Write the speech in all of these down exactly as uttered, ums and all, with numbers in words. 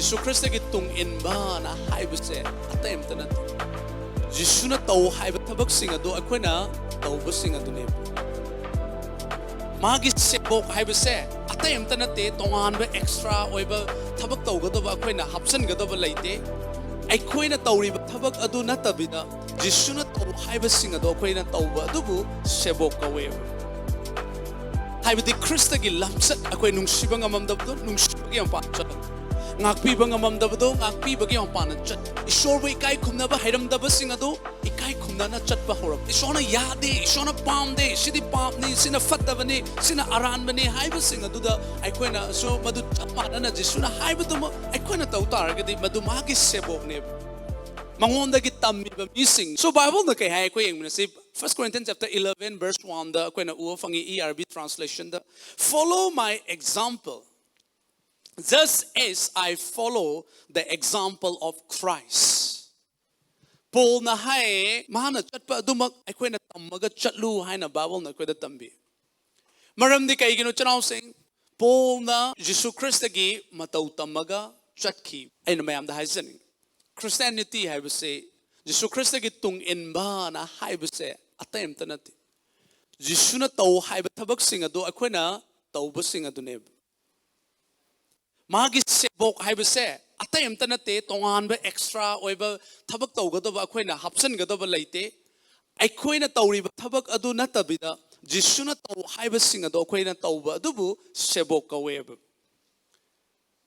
ꯖꯤꯁꯨ ꯈ꯭ꯔꯤꯁꯇꯒꯤ ꯇꯨꯡ ꯏꯟꯕꯅ ꯍꯥꯏꯕꯁꯦ ꯑꯇꯩ ꯑꯝꯇ ꯅꯠꯇꯦ꯫ ꯖꯤꯁꯨꯅ ꯇꯧ ꯍꯥꯏꯕ ꯊꯕꯛꯁꯤꯡ ꯑꯗꯨ ꯑꯩꯈꯣꯏꯅ ꯇꯧꯕꯁꯤꯡ ꯑꯗꯨꯅꯦꯕ꯫ ꯃꯥꯒꯤ ꯁꯦꯕꯣꯛ ꯍꯥꯏꯕꯁꯦ ꯑꯇꯩ ꯑꯝꯇ ꯅꯠꯇꯦ, ꯇꯣꯉꯥꯟꯕ ꯑꯦꯛꯁꯇ꯭ꯔꯥ ꯑꯣꯏꯕ ꯊꯕꯛ ꯇꯧꯒꯗꯕ ꯑꯩꯈꯣꯏꯅ ꯍꯥꯞꯆꯤꯟꯒꯗꯕ ꯂꯩꯇꯦ꯫ ꯑꯩꯈꯣꯏꯅ ꯇꯧꯔꯤꯕ ꯊꯕꯛ ꯑꯗꯨ ꯅꯠꯇꯕꯤꯗ ꯖꯤꯁꯨꯅ ꯇꯧ ꯍꯥꯏꯕꯁꯤꯡ ꯑꯗꯣ ꯑꯩꯈꯣꯏꯅ ꯇꯧꯕ ꯑꯗꯨꯕꯨ ꯁꯦꯕꯣꯛ ꯀꯧꯋꯦꯕ꯫ ꯍꯥꯏꯕꯗꯤ ꯈ꯭ꯔꯤꯁꯇꯒꯤ ꯂꯝꯆꯠ ꯑꯩꯈꯣꯏ ꯅꯨꯡꯁꯤꯕ ꯉꯝꯃꯝꯗꯕꯗꯣ ꯅꯨꯡꯁꯤꯕꯒꯤ ꯃꯄꯥꯟ ꯆꯠꯂꯛꯄ, ꯉꯥꯛꯄꯤꯕ ꯉꯝꯃꯝꯗꯕꯗꯣ ꯉꯥꯛꯄꯤꯕꯒꯤ ꯃꯄꯥꯟꯗ ꯆꯠ, ꯏꯁꯣꯔꯕꯨ ꯏꯀꯥꯏ ꯈꯨꯝꯅꯕ ꯍꯩꯔꯝꯗꯕꯁꯤꯡ ꯑꯗꯨ ꯏꯀꯥꯏ ꯈꯨꯝꯅꯅ ꯆꯠꯄ ꯍꯧꯔꯛꯄ꯫ ꯏꯁꯣꯔꯅ ꯌꯥꯗꯦ, ꯏꯁꯣꯔꯅ ꯄꯥꯝꯗꯦ, ꯁꯤꯗꯤ ꯄꯥꯞꯅꯤ, ꯁꯤꯅ ꯐꯠꯇꯕꯅꯤ, ꯁꯤꯅ ꯑꯔꯥꯟꯕꯅꯤ ꯍꯥꯏꯕꯁꯤꯡ ꯑꯗꯨꯗ ꯑꯩꯈꯣꯏꯅꯁꯨ ꯃꯗꯨ ꯆꯞ ꯃꯥꯟꯅꯅ ꯖꯤꯁꯨꯅ ꯍꯥꯏꯕꯗꯨꯃꯛ ꯑꯩꯈꯣꯏꯅ ꯇꯧ ꯇꯥꯔꯒꯗꯤ ꯃꯗꯨ ꯃꯥꯒꯤ ꯁꯦꯕꯣꯛꯅꯦꯕ꯫ ꯃꯉꯣꯟꯗꯒꯤ ꯇꯝꯃꯤꯕ ꯃꯤꯁꯤꯡ꯫ So ꯕꯥꯏꯕꯜꯅ ꯀꯩ ꯍꯥꯏ ꯑꯩꯈꯣꯏ ꯌꯦꯡꯃꯤꯟꯅꯁꯤ꯫ First Corinthians chapter eleven verse one ꯗ ꯑꯩꯈꯣꯏꯅ ꯎꯕ ꯐꯪꯉꯤ, E R V translation the, "Follow my example, just as I follow the example of Christ." ꯄꯣꯜꯅ ꯍꯥꯏ, ꯃꯥꯅ ꯆꯠꯄ ꯑꯗꯨꯃꯛ ꯑꯩꯈꯣꯏꯅ ꯇꯝꯃꯒ ꯆꯠꯂꯨ ꯍꯥꯏꯅ ꯕꯥꯏꯕꯜꯅ ꯑꯩꯈꯣꯏꯗ ꯇꯝꯕꯤ꯫ ꯃꯔꯝꯗꯤ ꯀꯩꯒꯤꯅꯣ, ꯏꯆꯤꯟ ꯏꯅꯥꯎꯁꯤꯡ? ꯄꯣꯜꯅ ꯖꯤꯁꯨ ꯈ꯭ꯔꯤꯁꯇꯒꯤ ꯃꯇꯧ ꯇꯝꯃꯒ ꯆꯠꯈꯤ꯫ ꯑꯩꯅ ꯃꯌꯥꯝꯗ ꯍꯥꯏꯖꯅꯤꯡꯉꯤ, ꯈ꯭ꯔꯤꯁꯇꯤꯌꯥꯅꯤꯇꯤ ꯍꯥꯏꯕꯁꯤ ꯖꯤꯁꯨ ꯈ꯭ꯔꯤꯁꯇꯒꯤ ꯇꯨꯡ ꯏꯟꯕꯅ ꯍꯥꯏꯕꯁꯦ ꯑꯇꯩ ꯑꯝꯇ ꯅꯠꯇꯦ꯫ ꯖꯤꯁꯨꯅ ꯇꯧ ꯍꯥꯏꯕ ꯊꯕꯛꯁꯤꯡ ꯑꯗꯨ ꯑꯩꯈꯣꯏꯅ ꯇꯧꯕꯁꯤꯡ ꯑꯗꯨꯅꯦꯕ꯫ ꯃꯥꯒꯤ ꯁꯦꯕꯣꯛ ꯍꯥꯏꯕꯁꯦ ꯑꯇꯩ ꯑꯝꯇ ꯅꯠꯇꯦ, ꯇꯣꯉꯥꯟꯕ ꯑꯦꯛꯁꯇ꯭ꯔꯥ ꯑꯣꯏꯕ ꯊꯕꯛ ꯇꯧꯒꯗꯕ ꯑꯩꯈꯣꯏꯅ ꯍꯥꯞꯆꯤꯟꯒꯗꯕ ꯂꯩꯇꯦ꯫ ꯑꯩꯈꯣꯏꯅ ꯇꯧꯔꯤꯕ ꯊꯕꯛ ꯑꯗꯨ ꯅꯠꯇꯕꯤꯗ ꯖꯤꯁꯨꯅ ꯇꯧ ꯍꯥꯏꯕꯁꯤꯡ ꯑꯗꯣ ꯑꯩꯈꯣꯏꯅ ꯇꯧꯕ ꯑꯗꯨꯕꯨ ꯁꯦꯕꯣꯛ ꯀꯧꯋꯦꯕ꯫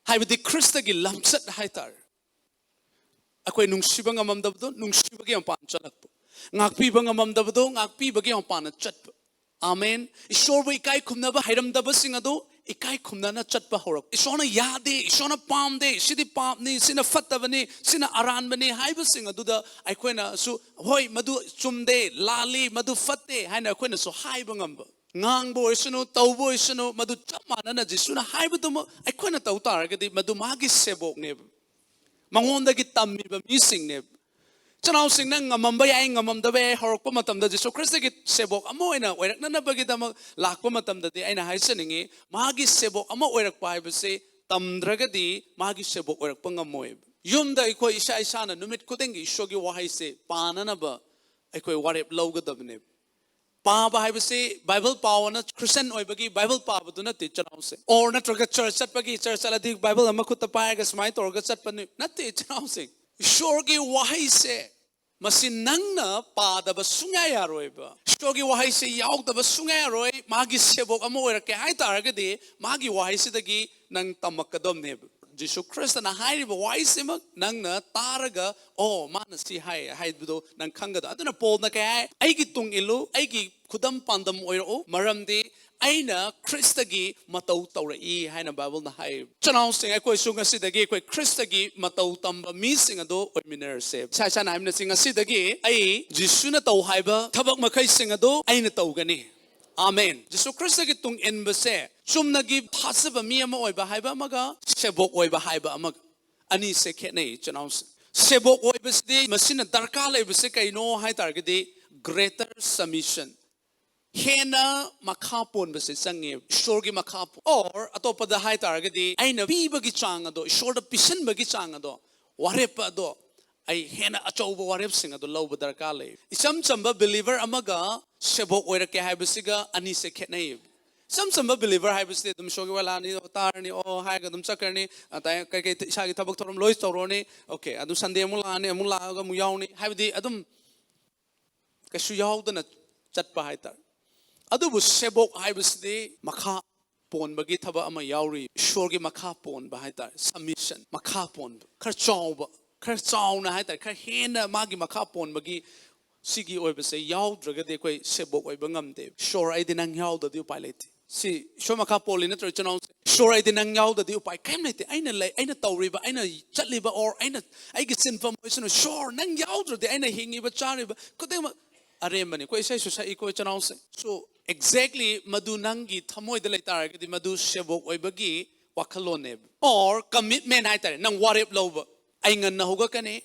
ꯍꯥꯏꯕꯗꯤ ꯈ꯭ꯔꯤꯁꯇꯒꯤ ꯂꯝꯆꯠ ꯍꯥꯏꯇꯥꯔꯦ꯫ ꯑꯩꯈꯣꯏ ꯅꯨꯡꯁꯤꯕ ꯉꯝꯃꯝꯗꯕꯗꯣ ꯅꯨꯡꯁꯤꯕꯒꯤ ꯃꯄꯥꯟ ꯆꯠꯂꯛꯄ, ꯉꯥꯛꯄꯤꯕ ꯉꯝꯃꯝꯗꯕꯗꯣ ꯉꯥꯛꯄꯤꯕꯒꯤ ꯃꯄꯥꯟꯗ ꯆꯠꯄ꯫ ꯑꯥꯃꯦꯟ꯫ ꯏꯁꯣꯔꯕꯨ ꯏꯀꯥꯏ ꯈꯨꯝꯅꯕ ꯍꯩꯔꯝꯗꯕꯁꯤꯡ ꯑꯗꯨ ꯏꯀꯥꯏ ꯈꯨꯝꯅꯅ ꯆꯠꯄ ꯍꯧꯔꯛꯄ꯫ ꯏꯁꯣꯔꯅ ꯌꯥꯗꯦ, ꯏꯁꯣꯔꯅ ꯄꯥꯝꯗꯦ, ꯁꯤꯗꯤ ꯄꯥꯞꯅꯤ, ꯁꯤꯅ ꯐꯠꯇꯕꯅꯤ, ꯁꯤꯅ ꯑꯔꯥꯟꯕꯅꯤ ꯍꯥꯏꯕꯁꯤꯡ ꯑꯗꯨꯗ ꯑꯩꯈꯣꯏꯅꯁꯨ, "ꯍꯣꯏ, ꯃꯗꯨ ꯆꯨꯝꯗꯦ, ꯂꯥꯜꯂꯤ, ꯃꯗꯨ ꯐꯠꯇꯦ" ꯍꯥꯏꯅ ꯑꯩꯈꯣꯏꯅꯁꯨ ꯍꯥꯏꯕ ꯉꯝꯕ꯫ ꯉꯥꯡꯕ ꯑꯣꯏꯁꯅꯨ, ꯇꯧꯕ ꯑꯣꯏꯁꯅꯨ, ꯃꯗꯨ ꯆꯞ ꯃꯥꯟꯅꯅ ꯖꯤꯁꯨꯅ ꯍꯥꯏꯕꯗꯨꯃꯛ ꯑꯩꯈꯣꯏꯅ ꯇꯧ ꯇꯥꯔꯒꯗꯤ ꯃꯗꯨ ꯃꯥꯒꯤ ꯁꯦꯕꯣꯛꯅꯦꯕ, ꯃꯉꯣꯟꯗꯒꯤ ꯇꯝꯃꯤꯕ ꯃꯤꯁꯤꯡꯅꯦꯕ꯫ ꯏꯆꯤꯟ ꯏꯅꯥꯎꯁꯤꯡ, ꯅꯪ ꯉꯝꯃꯝꯕ ꯌꯥꯏ, ꯉꯝꯃꯝꯗꯕ ꯌꯥꯏ꯫ ꯍꯧꯔꯛꯄ ꯃꯇꯝꯗ ꯖꯤꯁꯨ ꯈ꯭ꯔꯤꯁꯇꯒꯤ ꯁꯦꯕꯣꯛ ꯑꯃ ꯑꯣꯏꯅ ꯑꯣꯏꯔꯛꯅꯅꯕꯒꯤꯗꯃꯛ ꯂꯥꯛꯄ ꯃꯇꯝꯗꯗꯤ ꯑꯩꯅ ꯍꯥꯏꯖꯅꯤꯡꯉꯤ, ꯃꯥꯒꯤ ꯁꯦꯕꯣꯛ ꯑꯃ ꯑꯣꯏꯔꯛꯄ ꯍꯥꯏꯕꯁꯤ ꯇꯝꯗ꯭ꯔꯒꯗꯤ ꯃꯥꯒꯤ ꯁꯦꯕꯣꯛ ꯑꯣꯏꯔꯛꯄ ꯉꯝꯃꯣꯏꯕ꯫ ꯌꯨꯝꯗ ꯑꯩꯈꯣꯏ ꯏꯁꯥ ꯏꯁꯥꯅ ꯅꯨꯃꯤꯠ ꯈꯨꯗꯤꯡꯒꯤ ꯏꯁꯣꯔꯒꯤ ꯋꯥꯍꯩꯁꯦ ꯄꯥꯅꯅꯕ ꯑꯩꯈꯣꯏ ꯋꯥꯔꯦꯞ ꯂꯧꯒꯗꯕꯅꯦꯕ꯫ ꯄꯥꯕ ꯍꯥꯏꯕꯁꯤ ꯕꯥꯏꯕꯜ ꯄꯥꯎꯅ ꯈ꯭ꯔꯤꯁꯇꯤꯌꯟ ꯑꯣꯏꯕꯒꯤ ꯕꯥꯏꯕꯜ ꯄꯥꯕꯗꯨ ꯅꯠꯇꯦ, ꯏꯆꯤꯟ ꯏꯅꯥꯎꯁꯦ꯫ ꯑꯣꯔ ꯅꯠꯇ꯭ꯔꯒ ꯆꯔꯆ ꯆꯠꯄꯒꯤ, ꯆꯔꯆ ꯆꯠꯂꯗꯤ ꯕꯥꯏꯕꯜ ꯑꯃ ꯈꯨꯠꯇ ꯄꯥꯏꯔꯒ ꯁꯨꯃꯥꯏꯅ ꯇꯧꯔꯒ ꯆꯠꯄꯅꯤ, ꯅꯠꯇꯦ, ꯏꯆꯤꯟ ꯏꯅꯥꯎꯁꯦ꯫ ꯏꯁꯣꯔꯒꯤ ꯋꯥꯍꯩꯁꯦ, ꯃꯁꯤ ꯅꯪꯅ ꯄꯥꯗꯕ ꯁꯨꯡꯌꯥ ꯌꯥꯔꯣꯏꯕ꯫ ꯏꯁꯣꯔꯒꯤ ꯋꯥꯍꯩꯁꯦ ꯌꯥꯎꯗꯕ ꯁꯨꯡꯌꯥ ꯌꯥꯔꯣꯏ꯫ ꯃꯥꯒꯤ ꯁꯦꯕꯣꯛ ꯑꯃ ꯑꯣꯏꯔꯛꯀꯦ ꯍꯥꯏ ꯇꯥꯔꯒꯗꯤ ꯃꯥꯒꯤ ꯋꯥꯍꯩꯁꯤꯗꯒꯤ ꯅꯪ ꯇꯝꯃꯛꯀꯗꯕꯅꯦꯕ꯫ ꯖꯤꯁꯨ ꯈ꯭ꯔꯤꯁꯇꯅ ꯍꯥꯏꯔꯤꯕ ꯋꯥꯍꯩꯁꯤꯃꯛ ꯅꯪꯅ ꯇꯥꯔꯒ, "ꯑꯣ, ꯃꯥꯅ ꯁꯤ ꯍꯥꯏ" ꯍꯥꯏꯕꯗꯣ ꯅꯪ ꯈꯪꯒꯗꯕ꯫ ꯑꯗꯨꯅ ꯄꯣꯜꯅ ꯀꯩ ꯍꯥꯏ? "ꯑꯩꯒꯤ ꯇꯨꯡ ꯏꯜꯂꯨ, ꯑꯩꯒꯤ ꯈꯨꯗꯝ ꯄꯥꯟꯗꯝ ꯑꯣꯏꯔꯛꯎ, ꯃꯔꯝꯗꯤ ꯑꯩꯅ ꯈ꯭ꯔꯤꯁꯇꯒꯤ ꯃꯇꯧ ꯇꯧꯔꯛꯏ" ꯍꯥꯏꯅ ꯕꯥꯏꯕꯜꯅ ꯍꯥꯏ꯫ ꯏꯆꯤꯟ ꯏꯅꯥꯎꯁꯤꯡ, ꯑꯩꯈꯣꯏꯁꯨ ꯉꯁꯤꯗꯒꯤ ꯑꯩꯈꯣꯏ ꯈ꯭ꯔꯤꯁꯇꯒꯤ ꯃꯇꯧ ꯇꯝꯕ ꯃꯤꯁꯤꯡ ꯑꯗꯨ ꯑꯣꯏꯃꯤꯟꯅꯔꯁꯦ꯫ ꯏꯁꯥ ꯏꯁꯥꯅ ꯍꯥꯏꯃꯤꯟꯅꯁꯤ, "ꯉꯁꯤꯗꯒꯤ ꯑꯩ ꯖꯤꯁꯨꯅ ꯇꯧ ꯍꯥꯏꯕ ꯊꯕꯛ ꯃꯈꯩꯁꯤꯡ ꯑꯗꯨ ꯑꯩꯅ ꯇꯧꯒꯅꯤ"꯫ ꯑꯥꯃꯦꯟ꯫ ꯖꯤꯁꯨ ꯈ꯭ꯔꯤꯁꯇꯒꯤ ꯇꯨꯡ ꯏꯟꯕꯁꯦ ꯆꯨꯝꯅꯒꯤ ꯊꯥꯖꯕ ꯃꯤ ꯑꯃ ꯑꯣꯏꯕ ꯍꯥꯏꯕ ꯑꯃꯒ ꯁꯦꯕꯣꯛ ꯑꯣꯏꯕ ꯍꯥꯏꯕ ꯑꯃꯒ, ꯑꯅꯤꯁꯦ ꯈꯦꯠꯅꯩ, ꯏꯆꯤꯟ ꯏꯅꯥꯎꯁꯤꯡ꯫ ꯁꯦꯕꯣꯛ ꯑꯣꯏꯕꯁꯤꯗꯤ ꯃꯁꯤꯅ ꯗꯔꯀꯥꯔ ꯂꯩꯕꯁꯦ ꯀꯩꯅꯣ ꯍꯥꯏ ꯇꯥꯔꯒꯗꯤ, greater submission, ꯍꯦꯟꯅ ꯃꯈꯥ ꯄꯣꯟꯕꯁꯦ ꯆꯪꯉꯦ, ꯏꯁꯣꯔꯒꯤ ꯃꯈꯥ ꯄꯣꯟ꯫ ꯑꯣꯔ ꯑꯇꯣꯞꯄꯗ ꯍꯥꯏ ꯇꯥꯔꯒꯗꯤ, ꯑꯩꯅ ꯄꯤꯕꯒꯤ ꯆꯥꯡ ꯑꯗꯣ, ꯏꯁꯣꯔꯗ ꯄꯤꯁꯟꯕꯒꯤ ꯆꯥꯡ ꯑꯗꯣ, ꯋꯥꯔꯦꯞꯄ ꯑꯗꯣ ꯑꯩ ꯍꯦꯟꯅ ꯑꯆꯧꯕ ꯋꯥꯔꯦꯞꯁꯤꯡ ꯑꯗꯣ ꯂꯧꯕ ꯗꯔꯀꯥꯔ ꯂꯩ꯫ ꯏꯆꯝ ꯆꯝꯕ ꯕꯤꯂꯤꯚꯔ ꯑꯃꯒ ꯁꯦꯕꯣꯛ ꯑꯣꯏꯔꯛꯀꯦ ꯍꯥꯏꯕꯁꯤꯒ ꯑꯅꯤꯁꯦ ꯈꯦꯠꯅꯩ꯫ ꯏꯆꯝ ꯆꯝꯕ ꯕꯤꯂꯤꯚꯔ ꯍꯥꯏꯕꯁꯤꯗꯤ ꯑꯗꯨꯝ ꯏꯁꯣꯔꯒꯤ ꯋꯥ ꯂꯥꯛꯑꯅꯤ, ꯑꯣ, ꯇꯥꯔꯅꯤ, ꯑꯣ ꯍꯥꯏꯔꯒ ꯑꯗꯨꯝ ꯆꯠꯈ꯭ꯔꯅꯤ꯫ ꯑꯗꯩ ꯀꯩꯀꯩ ꯏꯁꯥꯒꯤ ꯊꯕꯛ ꯊꯧꯔꯝ ꯂꯣꯏ ꯇꯧꯔꯅꯤ꯫ ꯑꯣꯀꯦ, ꯑꯗꯨ ꯁꯟꯗꯦ ꯑꯃꯨꯛ ꯂꯥꯛꯑꯅꯤ, ꯑꯃꯨꯛ ꯂꯥꯛꯑꯒ ꯑꯃꯨꯛ ꯌꯥꯎꯅꯤ, ꯍꯥꯏꯕꯗꯤ ꯑꯗꯨꯝ ꯀꯩꯁꯨ ꯌꯥꯎꯗꯅ ꯆꯠꯄ ꯍꯥꯏꯇꯥꯔꯦ꯫ ꯑꯗꯨꯕꯨ ꯁꯦꯕꯣꯛ ꯍꯥꯏꯕꯁꯤꯗꯤ ꯃꯈꯥ ꯄꯣꯟꯕꯒꯤ ꯊꯕꯛ ꯑꯃ ꯌꯥꯎꯔꯤ꯫ ꯏꯁꯣꯔꯒꯤ ꯃꯈꯥ ꯄꯣꯟꯕ ꯍꯥꯏꯇꯥꯔꯦ, submission, ꯃꯈꯥ ꯄꯣꯟꯕ, ꯈꯔ ꯆꯥꯎꯕ, ꯈꯔ ꯆꯥꯎꯅ ꯍꯥꯏꯇꯥꯔꯦ, ꯈꯔ ꯍꯦꯟꯅ ꯃꯥꯒꯤ ꯃꯈꯥ ꯄꯣꯟꯕꯒꯤ ꯁꯤꯒꯤ ꯑꯣꯏꯕꯁꯦ ꯌꯥꯎꯗ꯭ꯔꯒꯗꯤ ꯑꯩꯈꯣꯏ ꯁꯦꯕꯣꯛ ꯑꯣꯏꯕ ꯉꯝꯗꯦ꯫ ꯏꯁꯣꯔ, ꯑꯩꯗꯤ ꯅꯪ ꯌꯥꯎꯗ꯭ꯔꯗꯤ ꯎꯄꯥꯏ ꯂꯩꯇꯦ꯫ ꯁꯤ ꯏꯁꯣꯔ ꯃꯈꯥ ꯄꯣꯜꯂꯤ ꯅꯠꯇ꯭ꯔꯣ, ꯏꯆꯤꯟ ꯏꯅꯥꯎꯁꯦ? "ꯏꯁꯣꯔ, ꯑꯩꯗꯤ ꯅꯪ ꯌꯥꯎꯗ꯭ꯔꯗꯤ ꯎꯄꯥꯏ ꯀꯔꯤꯝ ꯂꯩꯇꯦ꯫ ꯑꯩꯅ ꯂꯩ, ꯑꯩꯅ ꯇꯧꯔꯤꯕ, ꯑꯩꯅ ꯆꯠꯂꯤꯕ, ꯑꯣꯔ ꯑꯩꯅ, ꯑꯩꯒꯤ ꯁꯤꯟꯐꯝ ꯑꯣꯏꯁꯅꯨ, ꯏꯁꯣꯔ, ꯅꯪ ꯌꯥꯎꯗ꯭ꯔꯗꯤ ꯑꯩꯅ ꯍꯤꯡꯉꯤꯕ, ꯆꯥꯔꯤꯕ ꯈꯨꯗꯤꯡꯃꯛ ꯑꯔꯦꯝꯕꯅꯤ"꯫ ꯑꯩꯈꯣꯏ ꯏꯁꯩꯁꯨ ꯁꯛꯏꯀꯣ, ꯏꯆꯤꯟ ꯏꯅꯥꯎꯁꯦ꯫ So, exactly ꯃꯗꯨ ꯅꯪꯒꯤ ꯊꯃꯣꯏꯗ ꯂꯩ ꯇꯥꯔꯒꯗꯤ ꯃꯗꯨ ꯁꯦꯕꯣꯛ ꯑꯣꯏꯕꯒꯤ ꯋꯥꯈꯜꯂꯣꯟꯅꯦꯕ꯫ ꯑꯣꯔ commitment ꯍꯥꯏꯇꯥꯔꯦ, ꯅꯪ ꯋꯥꯔꯦꯞ ꯂꯧꯕ꯫ "ꯑꯩ ꯉꯟꯅ ꯍꯧꯒꯠꯀꯅꯤ,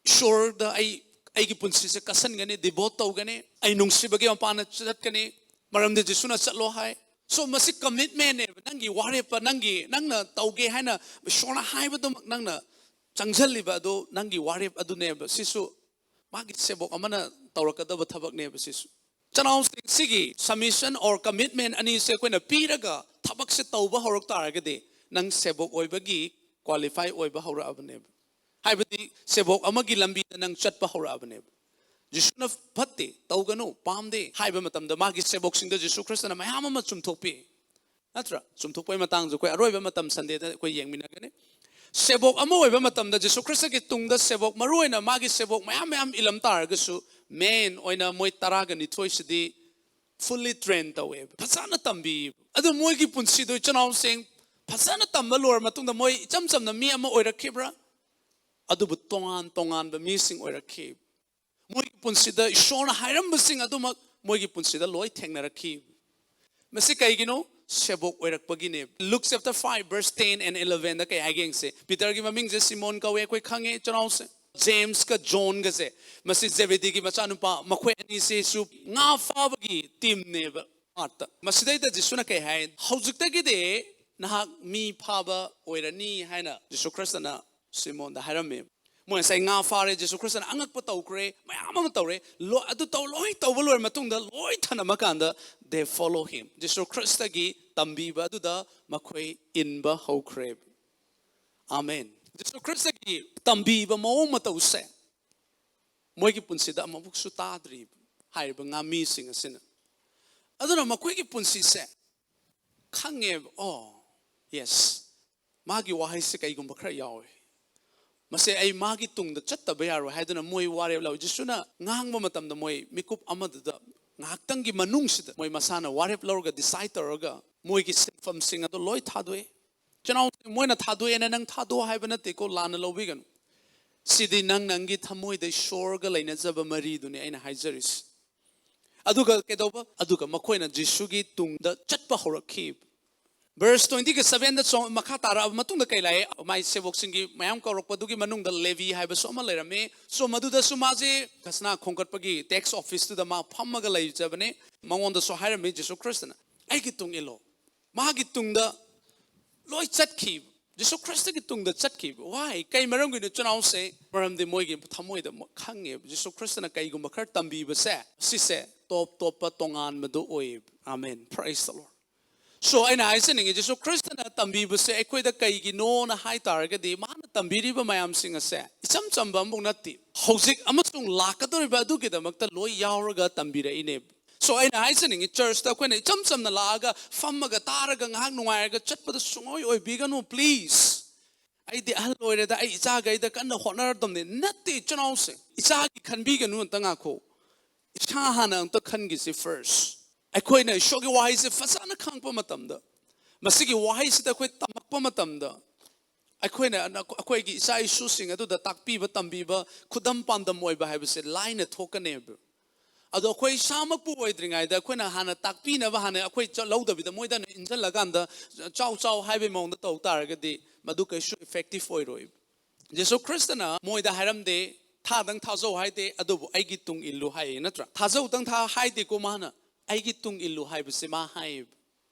ꯏꯁꯣꯔꯗ ꯑꯩ, ꯑꯩꯒꯤ ꯄꯨꯟꯁꯤꯁꯦ ꯀꯠꯁꯟꯒꯅꯤ, devote ꯇꯧꯒꯅꯤ, ꯑꯩ ꯅꯨꯡꯁꯤꯕꯒꯤ ꯃꯄꯥꯟꯗ ꯆꯠꯀꯅꯤ, ꯃꯔꯝꯗꯤ ꯖꯤꯁꯨꯅ ꯆꯠꯂꯣ ꯍꯥꯏ"꯫ So ꯃꯁꯤ commitmentꯅꯦꯕ, ꯅꯪꯒꯤ ꯋꯥꯔꯦꯞꯄ, ꯅꯪꯒꯤ, ꯅꯪꯅ ꯇꯧꯒꯦ ꯍꯥꯏꯅ ꯏꯁꯣꯔꯅ ꯍꯥꯏꯕꯗꯨꯃꯛ ꯅꯪꯅ ꯆꯪꯁꯤꯜꯂꯤꯕ ꯑꯗꯨ ꯅꯪꯒꯤ ꯋꯥꯔꯦꯞ ꯑꯗꯨꯅꯦꯕ꯫ ꯁꯤꯁꯨ ꯃꯥꯒꯤ ꯁꯦꯕꯣꯛ ꯑꯃꯅ ꯇꯧꯔꯛꯀꯗꯕ ꯊꯕꯛꯅꯦꯕ ꯁꯤꯁꯨ꯫ ꯆꯅꯥꯎꯁꯤꯡ, ꯁꯤꯒꯤ submission or commitment ꯑꯅꯤꯁꯦ ꯑꯩꯈꯣꯏꯅ ꯄꯤꯔꯒ ꯊꯕꯛꯁꯦ ꯇꯧꯕ ꯍꯧꯔꯛ ꯇꯥꯔꯒꯗꯤ ꯅꯪ ꯁꯦꯕꯣꯛ ꯑꯣꯏꯕꯒꯤ qualify ꯑꯣꯏꯕ ꯍꯧꯔꯛꯑꯕꯅꯦꯕ꯫ ꯍꯥꯏꯕꯗꯤ ꯁꯦꯕꯣꯛ ꯑꯃꯒꯤ ꯂꯝꯕꯤꯗ ꯅꯪ ꯆꯠꯄ ꯍꯧꯔꯛꯑꯕꯅꯦꯕ꯫ ꯖꯤꯁꯨꯅ "ꯐꯠꯇꯦ, ꯇꯧꯒꯅꯨ, ꯄꯥꯝꯗꯦ" ꯍꯥꯏꯕ ꯃꯇꯝꯗ ꯃꯥꯒꯤ ꯁꯦꯕꯣꯛꯁꯤꯡꯗ ꯖꯤꯁꯨ ꯈ꯭ꯔꯤꯁꯇꯅ ꯃꯌꯥꯝ ꯑꯃ ꯆꯨꯝꯊꯣꯛꯄꯤ, ꯅꯠꯇ꯭ꯔꯥ? ꯆꯨꯝꯊꯣꯛꯄꯒꯤ ꯃꯇꯥꯡꯁꯨ ꯑꯩꯈꯣꯏ ꯑꯔꯣꯏꯕ ꯃꯇꯝ Sundayꯗ ꯑꯩꯈꯣꯏ ꯌꯦꯡꯃꯤꯟꯅꯒꯅꯤ꯫ ꯁꯦꯕꯣꯛ ꯑꯃ ꯑꯣꯏꯕ ꯃꯇꯝꯗ ꯖꯤꯁꯨ ꯈ꯭ꯔꯤꯁꯇꯒꯤ ꯇꯨꯡꯗ ꯁꯦꯕꯣꯛ ꯃꯔꯨ ꯑꯣꯏꯅ ꯃꯥꯒꯤ ꯁꯦꯕꯣꯛ ꯃꯌꯥꯝ ꯃꯌꯥꯝ ꯏꯜꯂꯝ ꯇꯥꯔꯒꯁꯨ main ꯑꯣꯏꯅ ꯃꯣꯏ ꯇꯔꯥꯒ ꯅꯤꯊꯣꯏꯁꯤꯗꯤ fully train ꯇꯧꯋꯦꯕ, ꯐꯖꯅ ꯇꯝꯕꯤꯌꯦꯕ꯫ ꯑꯗꯨ ꯃꯣꯏꯒꯤ ꯄꯨꯟꯁꯤꯗꯣ ꯏꯆꯤꯟ ꯏꯅꯥꯎꯁꯤꯡ ꯐꯖꯅ ꯇꯝꯕ ꯂꯣꯏꯔ ꯃꯇꯨꯡꯗ ꯃꯣꯏ ꯏꯆꯝ ꯆꯝꯅ ꯃꯤ ꯑꯃ ꯑꯣꯏꯔꯛꯈꯤꯕ꯭ꯔꯥ? ꯑꯗꯨꯕꯨ ꯇꯣꯉꯥꯟ ꯇꯣꯉꯥꯟꯕ ꯃꯤꯁꯤꯡ ꯑꯣꯏꯔꯛꯈꯤ꯫ ꯃꯣꯏꯒꯤ ꯄꯨꯟꯁꯤꯗ ꯏꯁꯣꯔꯅ ꯍꯥꯏꯔꯝꯕꯁꯤꯡ ꯑꯗꯨꯃꯛ ꯃꯣꯏꯒꯤ ꯄꯨꯟꯁꯤꯗ ꯂꯣꯏ ꯊꯦꯡꯅꯔꯛꯈꯤ꯫ ꯃꯁꯤ ꯀꯩꯒꯤꯅꯣ? ꯁꯦꯕꯣꯛ ꯑꯣꯏꯔꯛꯄꯒꯤꯅꯦ꯫ Luke chapter five verse ten and elevenꯗ ꯀꯩ ꯍꯥꯏꯒꯦ ꯌꯦꯡꯁꯦ꯫ ꯄꯤꯇꯔꯒꯤ ꯃꯃꯤꯡꯁꯦ ꯁꯤꯃꯣꯟ ꯀꯧꯋꯦ ꯑꯩꯈꯣꯏ ꯈꯪꯉꯦ, ꯏꯆꯤꯟ ꯏꯅꯥꯎꯁꯦ꯫ ꯖꯦꯝꯁꯀ ꯖꯣꯟꯒꯁꯦ, ꯃꯁꯤ ꯖꯦꯕꯦꯗꯤꯒꯤ ꯃꯆꯥꯅꯨꯄꯥ, ꯃꯈꯣꯏ ꯑꯅꯤꯁꯤꯁꯨ ꯉꯥ ꯐꯥꯕꯒꯤ teamꯅꯦꯕ꯫ ꯃꯥꯔꯠꯇ꯫ ꯃꯁꯤꯗꯩꯗ ꯖꯤꯁꯨꯅ ꯀꯩ ꯍꯥꯏ? "ꯍꯧꯖꯤꯛꯇꯒꯤꯗꯤ ꯅꯍꯥꯛ ꯃꯤ ꯐꯥꯕ ꯑꯣꯏꯔꯅꯤ" ꯍꯥꯏꯅ ꯖꯤꯁꯨ ꯈ꯭ꯔꯤꯁꯇꯅ ꯁꯤꯃꯣꯟꯗ ꯍꯥꯏꯔꯝꯃꯦ꯫ ꯃꯣꯏ ꯉꯁꯥꯏ ꯉꯥ ꯐꯥꯔꯦ, ꯖꯤꯁꯨ ꯈ꯭ꯔꯤꯁꯇꯅ ꯑꯉꯛꯄ ꯇꯧꯈ꯭ꯔꯦ, ꯃꯌꯥꯝ ꯑꯃ ꯇꯧꯔꯦ꯫ ꯂꯣ-, ꯑꯗꯨ ꯇꯧ-, ꯂꯣꯏ ꯇꯧꯕ ꯂꯣꯏꯔ ꯃꯇꯨꯡꯗ ꯂꯣꯏ ꯊꯅꯝꯃ ꯀꯥꯟꯗ they follow him. ꯖꯤꯁꯨ ꯈ꯭ꯔꯤꯁꯇꯒꯤ ꯇꯝꯕꯤꯕ ꯑꯗꯨꯗ ꯃꯈꯣꯏ ꯏꯟꯕ ꯍꯧꯈ꯭ꯔꯦ꯫ ꯑꯥꯃꯦꯟ꯫ ꯖꯤꯁꯨ ꯈ꯭ꯔꯤꯁꯇꯒꯤ ꯇꯝꯕꯤꯕ ꯃꯑꯣꯡ ꯃꯇꯧꯁꯦ ꯃꯣꯏꯒꯤ ꯄꯨꯟꯁꯤꯗ ꯑꯃꯨꯛꯁꯨ ꯇꯥꯗ꯭ꯔꯤꯕ ꯍꯥꯏꯔꯤꯕ ꯉꯥꯃꯤꯁꯤꯡ ꯑꯁꯤꯅ꯫ ꯑꯗꯨꯅ ꯃꯈꯣꯏꯒꯤ ꯄꯨꯟꯁꯤꯁꯦ ꯈꯪꯉꯦꯕ, "ꯑꯣ, yes, ꯃꯥꯒꯤ ꯋꯥꯍꯩꯁꯦ ꯀꯩꯒꯨꯝꯕ ꯈꯔ ꯌꯥꯎꯋꯦ, ꯃꯁꯦ ꯑꯩ ꯃꯥꯒꯤ ꯇꯨꯡꯗ ꯆꯠꯇꯕ ꯌꯥꯔꯣꯏ" ꯍꯥꯏꯗꯨꯅ ꯃꯣꯏ ꯋꯥꯔꯦꯞ ꯂꯧꯋꯤ꯫ ꯖꯤꯁꯨꯅ ꯉꯥꯡꯕ ꯃꯇꯝꯗ ꯃꯣꯏ ꯃꯤꯀꯨꯞ ꯑꯃꯗꯨꯗ ꯉꯥꯏꯍꯥꯛꯇꯪꯒꯤ ꯃꯅꯨꯡꯁꯤꯗ ꯃꯣꯏ ꯃꯁꯥꯅ ꯋꯥꯔꯦꯞ ꯂꯧꯔꯒ, decide ꯇꯧꯔꯒ ꯃꯣꯏꯒꯤ ꯁꯤꯟꯐꯝꯁꯤꯡ ꯑꯗꯨ ꯂꯣꯏ ꯊꯥꯗꯣꯛꯑꯦ꯫ ꯆꯤꯟꯅꯥꯎ, ꯃꯣꯏꯅ ꯊꯥꯗꯣꯛꯑꯦꯅ ꯅꯪ ꯊꯥꯗꯣꯛꯑꯣ ꯍꯥꯏꯕ ꯅꯠꯇꯦꯀꯣ, ꯂꯥꯟꯅ ꯂꯧꯕꯤꯒꯅꯨ꯫ ꯁꯤꯗꯤ ꯅꯪ ꯅꯪꯒꯤ ꯊꯃꯣꯏꯗ ꯏꯁꯣꯔꯒ ꯂꯩꯅꯖꯕ ꯃꯔꯤꯗꯨꯅꯤ ꯑꯩꯅ ꯍꯥꯏꯖꯔꯤꯁꯤ꯫ ꯑꯗꯨꯒ ꯀꯩꯗꯧꯕ? ꯑꯗꯨꯒ ꯃꯈꯣꯏꯅ ꯖꯤꯁꯨꯒꯤ ꯇꯨꯡꯗ ꯆꯠꯄ ꯍꯧꯔꯛꯈꯤ꯫ Verse twentyꯒ sevenꯗ ꯆꯣ-, ꯃꯈꯥ ꯇꯥꯔꯛꯑꯕ ꯃꯇꯨꯡꯗ ꯀꯩ ꯂꯥꯛꯑꯦ? ꯃꯥꯏ ꯁꯦꯕꯣꯛꯁꯤꯡꯒꯤ ꯃꯌꯥꯝ ꯀꯧꯔꯛꯄꯗꯨꯒꯤ ꯃꯅꯨꯡꯗ ꯂꯦꯕꯤ ꯍꯥꯏꯕꯁꯨ ꯑꯃ ꯂꯩꯔꯝꯃꯤ꯫ So ꯃꯗꯨꯗꯁꯨ ꯃꯥꯁꯦ ꯈꯖꯅꯥ ꯈꯣꯝꯒꯠꯄꯒꯤ tax officeꯇꯨꯗ ꯃꯥ ꯐꯝꯃꯒ ꯂꯩꯖꯕꯅꯦ꯫ ꯃꯉꯣꯟꯗꯁꯨ ꯍꯥꯏꯔꯝꯃꯤ ꯖꯤꯁꯨ ꯈ꯭ꯔꯤꯁꯇꯅ, ꯑꯩꯒꯤ ꯇꯨꯡ ꯏꯜꯂꯣ꯫ ꯃꯥꯒꯤ ꯇꯨꯡꯗ ꯂꯣꯏ ꯆꯠꯈꯤꯕ꯫ ꯖꯤꯁꯨ ꯈ꯭ꯔꯤꯁꯇꯒꯤ ꯇꯨꯡꯗ ꯆꯠꯈꯤꯕ꯫ Why? ꯀꯩ ꯃꯔꯝꯒꯤꯅꯣ, ꯏꯆꯤꯟ ꯏꯅꯥꯎꯁꯦ? ꯃꯔꯝꯗꯤ ꯃꯣꯏꯒꯤ ꯊꯃꯣꯏꯗ ꯃꯣꯏ ꯈꯪꯉꯦꯕ, ꯖꯤꯁꯨ ꯈ꯭ꯔꯤꯁꯇꯅ ꯀꯩꯒꯨꯝꯕ ꯈꯔ ꯇꯝꯕꯤꯕꯁꯦ, ꯁꯤꯁꯦ ꯇꯣꯞ ꯇꯣꯞꯄ ꯇꯣꯉꯥꯟꯕꯗꯣ ꯑꯣꯏꯌꯦꯕ꯫ Amen, praise the Lord. So, ꯑꯩꯅ ꯍꯥꯏꯖꯅꯤꯡꯉꯤ, ꯖꯤꯁꯨ ꯈ꯭ꯔꯤꯁꯇꯅ ꯇꯝꯕꯤꯕꯁꯦ ꯑꯩꯈꯣꯏꯗ ꯀꯩꯒꯤꯅꯣꯅ ꯍꯥꯏ ꯇꯥꯔꯒꯗꯤ, ꯃꯥꯅ ꯇꯝꯕꯤꯔꯤꯕ ꯃꯌꯥꯝꯁꯤꯡ ꯑꯁꯦ ꯏꯆꯝ ꯆꯝꯕ ꯑꯃꯐꯥꯎ ꯅꯠꯇꯦ꯫ ꯍꯧꯖꯤꯛ ꯑꯃꯁꯨꯡ ꯂꯥꯛꯀꯗꯧꯔꯤꯕ ꯑꯗꯨꯒꯤꯗꯃꯛꯇ ꯂꯣꯏ ꯌꯥꯎꯔꯒ ꯇꯝꯕꯤꯔꯛꯏꯅꯦꯕ꯫ So, ꯑꯩꯅ ꯍꯥꯏꯖꯅꯤꯡꯉꯤ, ꯆꯔꯆꯇ ꯑꯩꯈꯣꯏꯅ ꯏꯆꯝ ꯆꯝꯅ ꯂꯥꯛꯑꯒ ꯐꯝꯃꯒ ꯇꯥꯔꯒ ꯉꯥꯏꯍꯥꯛ ꯅꯨꯡꯉꯥꯏꯔꯒ ꯆꯠꯄꯗ ꯁꯨꯡꯑꯣꯏ ꯑꯣꯏꯕꯤꯒꯅꯨ, please꯫ "ꯑꯩꯗꯤ ꯑꯍꯜ ꯑꯣꯏꯔꯦꯗ, ꯑꯩ ꯏꯆꯥꯈꯩꯗ ꯀꯟꯅ ꯍꯣꯠꯅꯔꯗꯕꯅꯤ"꯫ ꯅꯠꯇꯦ, ꯏꯆꯤꯟ ꯏꯅꯥꯎꯁꯦ, ꯏꯆꯥꯒꯤ ꯈꯟꯕꯤꯒꯅꯨ, ꯑꯝꯇ ꯉꯥꯈꯣ꯫ ꯏꯁꯥ ꯍꯥꯟꯅ ꯑꯝꯇ ꯈꯟꯈꯤꯁꯤ first꯫ ꯑꯩꯈꯣꯏꯅ ꯏꯁꯣꯔꯒꯤ ꯋꯥꯍꯩꯁꯦ ꯐꯖꯅ ꯈꯪꯉꯛꯄ ꯃꯇꯝꯗ, ꯃꯁꯤꯒꯤ ꯋꯥꯍꯩꯁꯤꯗ ꯑꯩꯈꯣꯏ ꯇꯝꯃꯛꯄ ꯃꯇꯝꯗ, ꯑꯩꯈꯣꯏꯅ ꯑꯩꯈꯣꯏꯒꯤ ꯏꯆꯥ ꯏꯁꯨꯁꯤꯡ ꯑꯗꯨꯗ ꯇꯥꯛꯄꯤꯕ ꯇꯝꯕꯤꯕ, ꯈꯨꯗꯝ ꯄꯥꯟꯗꯝ ꯑꯣꯏꯕ ꯍꯥꯏꯕꯁꯦ ꯂꯥꯏꯅ ꯊꯣꯛꯀꯅꯦꯕ꯫ ꯑꯗꯣ ꯑꯩꯈꯣꯏ ꯏꯁꯥꯃꯛꯄꯨ ꯑꯣꯏꯗ꯭ꯔꯤꯉꯩꯗ ꯑꯩꯈꯣꯏꯅ ꯍꯥꯟꯅ ꯇꯥꯛꯄꯤꯅꯕ, ꯍꯥꯟꯅ ꯑꯩꯈꯣꯏ ꯆꯠ-, ꯂꯧꯗꯕꯤꯗ ꯃꯣꯏꯗ ꯍꯥꯟꯅ ꯏꯟꯁꯤꯜꯂꯀꯥꯟꯗ "ꯆꯥꯎ, ꯆꯥꯎ" ꯍꯥꯏꯕꯒꯤ ꯃꯑꯣꯡꯗ ꯇꯧ ꯇꯥꯔꯒꯗꯤ, ꯃꯗꯨ ꯀꯩꯁꯨ effective ꯑꯣꯏꯔꯣꯏ꯫ ꯖꯤꯁꯨ ꯈ꯭ꯔꯤꯁꯇꯅ ꯃꯣꯏꯗ ꯍꯥꯏꯔꯝꯗꯦ, "ꯊꯥꯗꯪ ꯊꯥꯖꯧ" ꯍꯥꯏꯗꯦ, ꯑꯗꯨꯕꯨ "ꯑꯩꯒꯤ ꯇꯨꯡ ꯏꯜꯂꯨ" ꯍꯥꯏꯌꯦ, ꯅꯠꯇ꯭ꯔꯥ? "ꯊꯥꯖꯧꯗꯪ ꯊꯥ" ꯍꯥꯏꯗꯦꯀꯣ ꯃꯥꯅ, "ꯑꯩꯒꯤ ꯇꯨꯡ ꯏꯜꯂꯨ" ꯍꯥꯏꯕꯁꯦ ꯃꯥ ꯍꯥꯏꯌꯦꯕ꯫